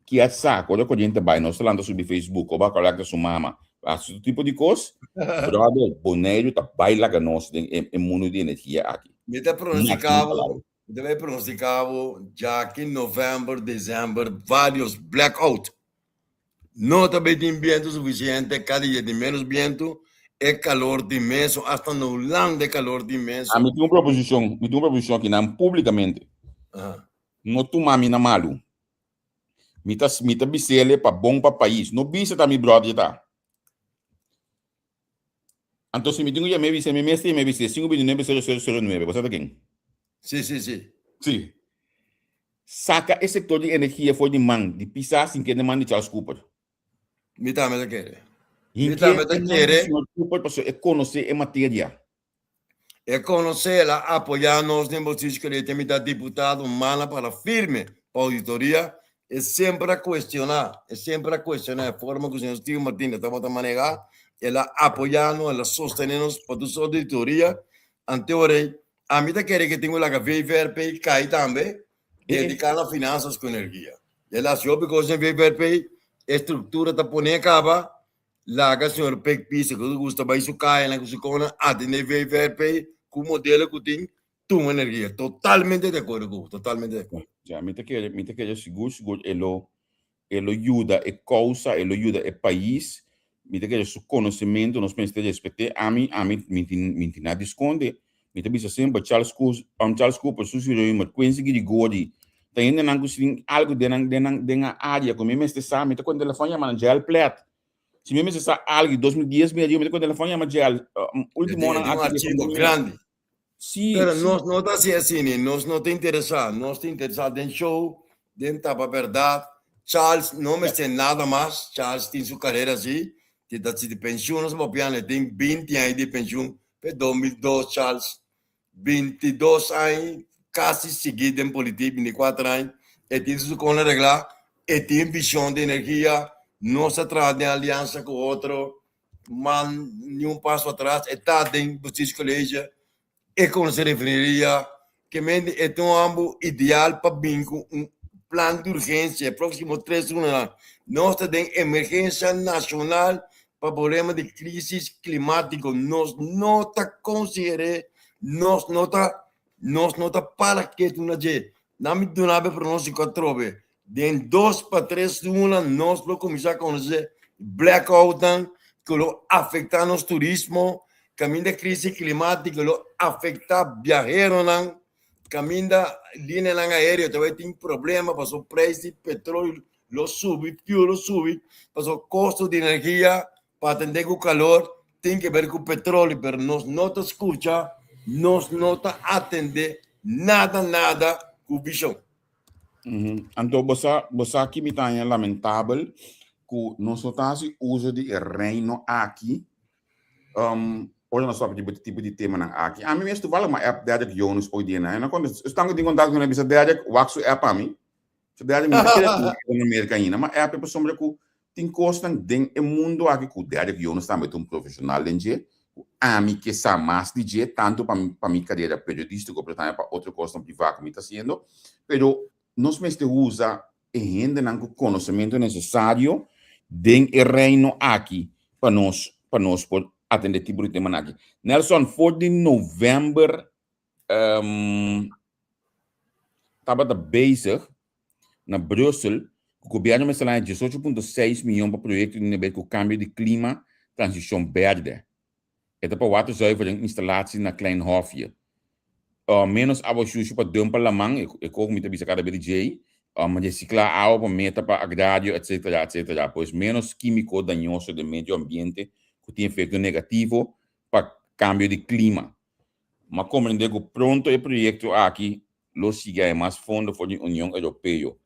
[SPEAKER 4] kier sa ku ora koriente bai nos ta lanta subi Facebook o ba kolekta su mama hasi tur tipo di kos, brother Boneiru ta bai laga nos den e mundu di energia aki.
[SPEAKER 1] Mi ta pronostica bo, mi ta bai pronostica bo djaki november, december varios blackout. No ta bai tin bientu sufisiente, kada dia tin menos bientu, e kalor ta inmenso, asta na Hulanda e kalor ta inmenso.
[SPEAKER 4] Ah, mi tin un proposishon, mi tin un proposishon akinan públikamente. No tuma mi na malu. Mi ta, mi ta bis'ele pa bon pa pais. No bisa ta mi bròder ta. Anto si mi tin ku yam'é bis'é, mi mes ta yam'é bis'é, sinku binti nuebe sero sero sero nuebe. Bo sa ta ken?
[SPEAKER 1] Sí, sí, sí.
[SPEAKER 4] Sí. Saka e sektor di energia for di man di Pisas sin kende man di Charles Cooper.
[SPEAKER 1] Mi tambe ta kere. Mi
[SPEAKER 4] Hinke
[SPEAKER 1] tambe ta
[SPEAKER 4] e man di
[SPEAKER 1] kere.
[SPEAKER 4] señor Cooper pasobra e konosé e materia.
[SPEAKER 1] E konosé, el a apoyá nos den Bosisco di e tempo ta diputado mana para firme pa auditoria. E semper a kuestioná, e semper a kuestioná e forma ku señor Steven Martinez tabata manehá. El a apoyá nos, el a sostené nos pa tur su auditoria. Anteora ei, Ami ta kere ke tin ku laga VVRP kai tambe, dediká na finansas ku energia. E las hopi kos den VVRP, e struktura ta pone kaba, laga señor Pek Pisa ku ta gusta bai su kayanan ku su konan atendé VVRP ku modelo ku tin tuma energia. Totalmente di akuerdo ku bo, totalmente di akuerdo.
[SPEAKER 4] Ya, mi ta kere, mi ta kere sigur sigur e lo E lo yuda e kousa, e lo yuda e pais. Mi ta kere su konosementu nos mester respet'é. Ami, ami, mi tin, mi tin nada di skonde. Mi ta bisa semper, Charles Coo, Charles Cooper, Susie Römer, Quincy Girigori, ta hendenan ku si tin algu den nan, den nan, den nan área ku mi mester sa, mi ta kore telefòn yama nan Jael Plet. Si mi mester sa algu di 2010 mi a riba, mi ta kore telefòn yama Jael. Último
[SPEAKER 1] nan
[SPEAKER 4] aki
[SPEAKER 1] un archivo grandi.
[SPEAKER 4] Sí,
[SPEAKER 1] Pero
[SPEAKER 4] sí.
[SPEAKER 1] nos no ta hasi asina, nos no ta interesá. Nos ta interesá den show, den tapa bèrdat. Charles no mester nada mas. Charles tin su karera así. Ti ta si di penshun, nos papiando, e tin binti aña di penshun. Pe 2002 Charles, 22 aña kasi sigui den politik, 24 aña. E tin su kon areglá, e tin vishon di energia. Nos ta traha den aliansa ku otro. Man ni un paso atras, e ta den Bestuurscollege, e conoce refineria, ke mente e ta un ambo ideal pa bin cu un plan di urgencia e proximo tres lunanan. Nos ta den emergencia nacional pa problema di crisis climatico, nos no ta considere, nos no ta, nos no ta para ketu na dje. Nan mi duna bo e pronostico atrobe, Den dos pa tres luna nos lo kuminsá konosé blackoutnan ku lo afektá nos turismo, kaminda krisis klimátiko lo afektá biaheronan, kaminda lineanan aéreo ta bai tin problema pasobra preis di petrol lo subi, fuel lo subi, pasobra kosto di energia pa atendé ku kalor tin ke ber ku petrolio, pero nos no ta skucha, nos no ta atendé nada nada ku vishon.
[SPEAKER 4] Anto bo sa, bo sa ki mi ta haña lamentabel ku nos no ta hasi uso di e reino aki um, ora nos papia di tipo di temanan aki. Ami mes toevallig m'a app Derek Jonas hoy dia na. En dan estan ku tin kontakto ku bisa Derek, wak su app ami. So Derek mi ta kere ku na Amerika ainda, ma app e pasobra ku tin kosnan den e mundo aki ku Derek Jonas tambe ta un profesional den dje. Ami ke sa mas di dje, tantu pa pa mi karera periodístiko, pero tambe pa otro kosnan privá ku mi ta hasiendo. Pero nos mester usa e hendenan ku konosementu nesesario den e reino aki pa nos pa nos por atendé tipo di temanan aki. Nelson, for di novèmber tabata bezig na Brussel ku gobièrnu mester laña 18.6 mion pa proyekto di nivel ku kambio di klima, transishon bèrdè. E ta pa waterzuivering instalatie na Klein Hofje. Ménos awa shushu pa dumpa laman, e kos ku mi ta bisa kada bes di djei, resiklá awa pa meta pa agrario etsetera etsetera. Pues ménos kímiko dañoso den medio ambiente ku tin efekto negativo pa kambio di klima. M'a komprendé ku pronto e proyekto aki lo sigui haña mas fondo for di Union Europeo.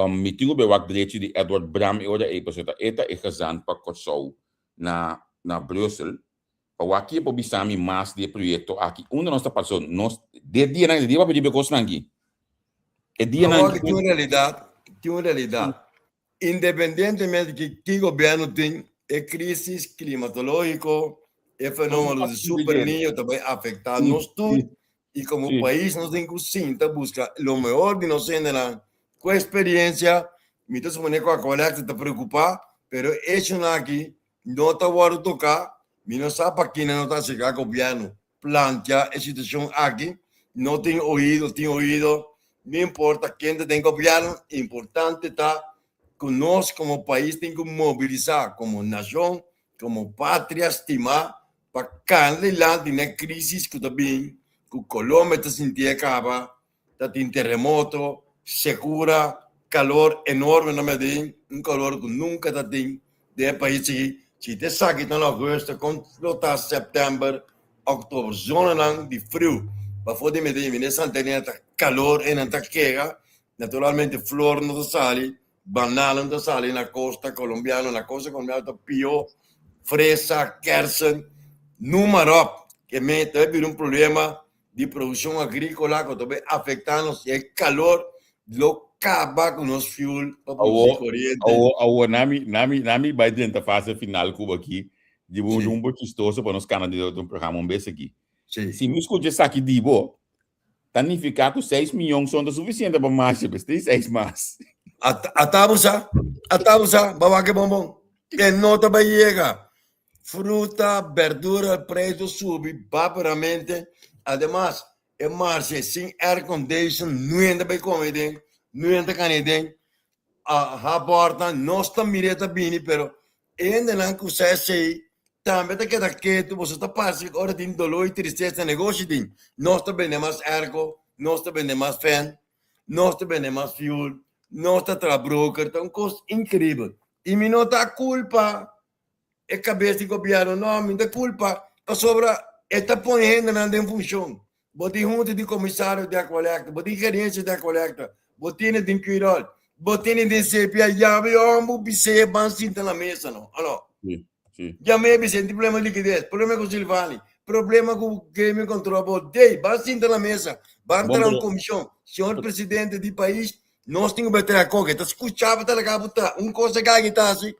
[SPEAKER 4] Mi tin ku bai wak drechi di Edward Bram e ora ei pasobra ta e ta e gezant pa Kòrsou na na Brussel pa wak ki e por bisa mi mas di e proyekto aki. Unda nos ta pasó? Nos de dianan e dia papia riba e kosnan aki. E dianan
[SPEAKER 1] Awor tin un realidat, tin un realidat. Independientemente ki ki gobierno tin, e crisis climatologico, e fenomeno di super niño ta bay afecta nos tur y como pais nos tin cu sinta busca lo mehor di nos hendenan cu experiencia. Mi ta supone cu Aqualectra ta preocupa, pero e hechonan aki no ta wordo toca. Mi no sa pakina no ta acerca gobierno plantea e situacion aki, no tin oido, tin oido, no importa ken ta den gobierno, importante ta cu nos como pais tin cu mobilisa como nacion, como patria stima pa cana dilanti na e crisis cu ta bin, cu Colombia ta sinti e caba, ta tin terremoto, secura, calor enorme na Medellin, un calor cu nunca ta tin den e pais aki. Si ta esaki ta na agosto, con lo ta september, october, zonanan di friu pafo di Medellin, mira Santa Elena ta calor, enan ta kega, naturalmente flor no ta sali, banana no ta sali na costa colombiano, na costa colombiano ta pio, fresa, kersen, numa rop, ke me ta bira un problema di produccion agricola cu ta bay afecta nos y e calor lo caba cu nos fuel pa produci coriente.
[SPEAKER 4] Awo, awo, nami, nami, nami bay drenta fase final cu aki, di bo un bo chistoso pa nos cana di otro programa un bes aki. Si mi scucha esaki di bo, ta nifica cu seis miyon son ta suficiente pa masha, bes tin seis mas.
[SPEAKER 1] Ata bo sa, ata bo sa, ba wak e bonbon. E no ta bay yega. Fruta, berdura, prijs lo subi baberamente. Ademas, e marcha sin air condition, nuen ta bay come den, nuen ta cana den. A habornan, nos ta mira e ta bini, pero e hendenan cu sa esey tambe ta keda ketu, boso ta parse cu ora tin dolor y tristesa negoshi tin. Nos ta bende mas airco, nos ta bende mas fan, nos ta bende mas fuel, nos ta traha broker, ta un cos increibel. Y mi no ta culpa e kabes di gobièrnu, no, mi ta kulpa pasobra e ta pone hendenan den funshon. Bo tin hunta di komisario di Aqualectra, bo tin gerensia di Aqualectra, bo tene den Quirol, bo tene den CPA, yama e hòmber bis'é ban sinta na mesa no, o no?
[SPEAKER 4] Sí, sí.
[SPEAKER 1] Yama e bis'é tin problema di likides, problema ku Silvani, problema ku Gaming Control Board, dey, ban sinta na mesa, ban
[SPEAKER 4] Bon,
[SPEAKER 1] traha un
[SPEAKER 4] pero
[SPEAKER 1] komishon. Señor presidente di pais, nos tin ku bai traha koke, ta skucha bo ta laga bo traha, un kos e gaki ta hasi,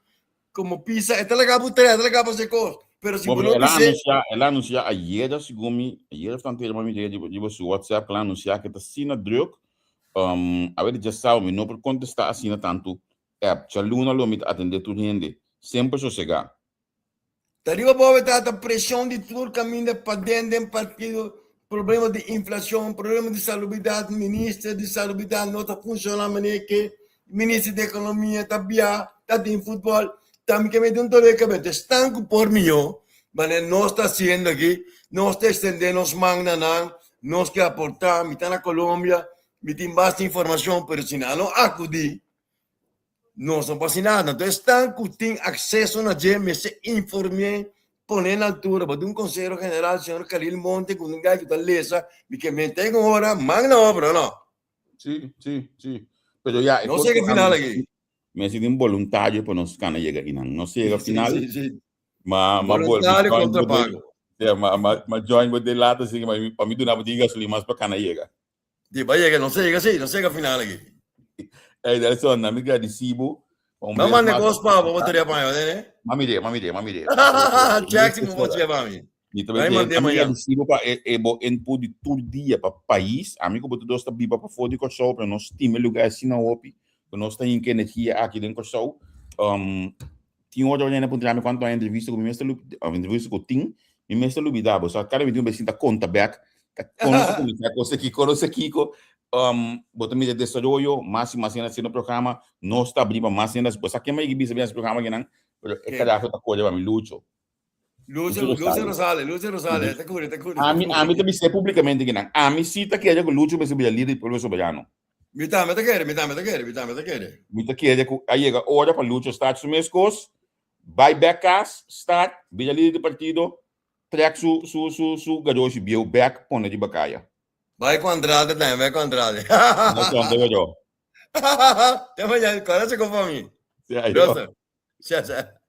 [SPEAKER 1] Como pisa, e ta laga bo trae, e ta laga bo haci cos. Pero si
[SPEAKER 4] Bo,
[SPEAKER 1] bo
[SPEAKER 4] pero
[SPEAKER 1] no
[SPEAKER 4] el a
[SPEAKER 1] bis'é.
[SPEAKER 4] anuncia, el a anuncia ayera, segun mi, ayera of antier, ma mi llega riba su WhatsApp, el a anuncia que ta asina druk, um, a ver, djasawa mi no por contesta asina tantu app. Djaluna lo mi ta atende tur hende. Semper sosega.
[SPEAKER 1] Ta riba bo e tata presion di tur caminda paden den partido, problema di inflacion, problema di salubridad, minister di salubridad no ta funciona manera ke, minister di economia ta bia, ta tin futbol, ta mi ke mete un dolor di cabeza. Esnan cu por miyo, manera nos ta haciendo aki, nos ta extende nos man na nan, nos ke aporta, mi ta na Colombia, mi tin basta informacion, pero si nan no acudi, Nos no por haci nada. Entonces esnan cu tin acceso na dje mester inform'é, pon'é na altura. Bo tin un consehero general, señor Khalil Monte, cu un guy cu ta lesa, mi ke mete un ora, man na obra, no?
[SPEAKER 4] Sí, sí, sí. Pero ya, e
[SPEAKER 1] No
[SPEAKER 4] cos
[SPEAKER 1] yega
[SPEAKER 4] cu
[SPEAKER 1] final
[SPEAKER 4] ami
[SPEAKER 1] aki.
[SPEAKER 4] mester tin boluntario pa nos cana yega einan. Nos yega
[SPEAKER 1] Sí,
[SPEAKER 4] final,
[SPEAKER 1] sí, sí.
[SPEAKER 4] ma ma bolbe
[SPEAKER 1] Boluntario
[SPEAKER 4] join
[SPEAKER 1] contra
[SPEAKER 4] bo de,
[SPEAKER 1] pago.
[SPEAKER 4] ja, ma ma ma join bo de later, así que pa mi pa mi duna bo tin gasolina mas pa cana yega.
[SPEAKER 1] Di ba yega, nos a yega si, nos a yega final aki.
[SPEAKER 4] Ey, Nelson, na mi gradisi bo. Pa un
[SPEAKER 1] Ma
[SPEAKER 4] bes
[SPEAKER 1] manda
[SPEAKER 4] mas.
[SPEAKER 1] kos pa bo, bo teria pa mi, ne?
[SPEAKER 4] Ma mire, ma mire, ma mire.
[SPEAKER 1] Check si mo bo check pa mi.
[SPEAKER 4] Mi ta Bai mand'é mañan. Agradecido pa e, e bo input di tur dia pa pais. Ami ku bo tur dos ta biba pafó di Kòrsou, pero nos stima e lugá asina hopi, ku nos ta hinka energia aki den Kòrsou. Um, tin otro hende a puntra mi kuantu aña entrevista ku mi mes ta lubi, of entrevista ku tin, mi mes ta lubidá bo. Sa kada 21 bes tin ta konta bèk, ta kon nos a kuminsá kos aki, kon nos a kiko. Um, bo ta mira desaroyo, mas i mas hende hasiendo programa, nos ta abrí pa mas hende. Bo sa ken mi a yega bisa bin hasi programa akinan, pero e kadafe ta kore pa mi, Lucho.
[SPEAKER 1] Lucio, Lucio Rosales, Lucio Rosales, ta curi, ta curi.
[SPEAKER 4] Ami, ami ta bisé públicamente kinan. Ami sí ta kere ku Lucho mester bira líder di Pueblo Soberano.
[SPEAKER 1] Mi tambe ta kere, mi tambe ta kere, mi tambe ta kere.
[SPEAKER 4] Mi ta kere ku a yega ora pa Lucho start su mes kos, bai bek kas, start, bira líder di partido, trek su, su, su, su garoshi bieu bek pone riba kaya.
[SPEAKER 1] Bai ku Andrade tambe, bai ku Andrade.
[SPEAKER 4] No son, te yo.
[SPEAKER 1] Te mañana, kora cheko pa mi.
[SPEAKER 4] Sí, ayo.
[SPEAKER 1] Rosa. Sha, sha.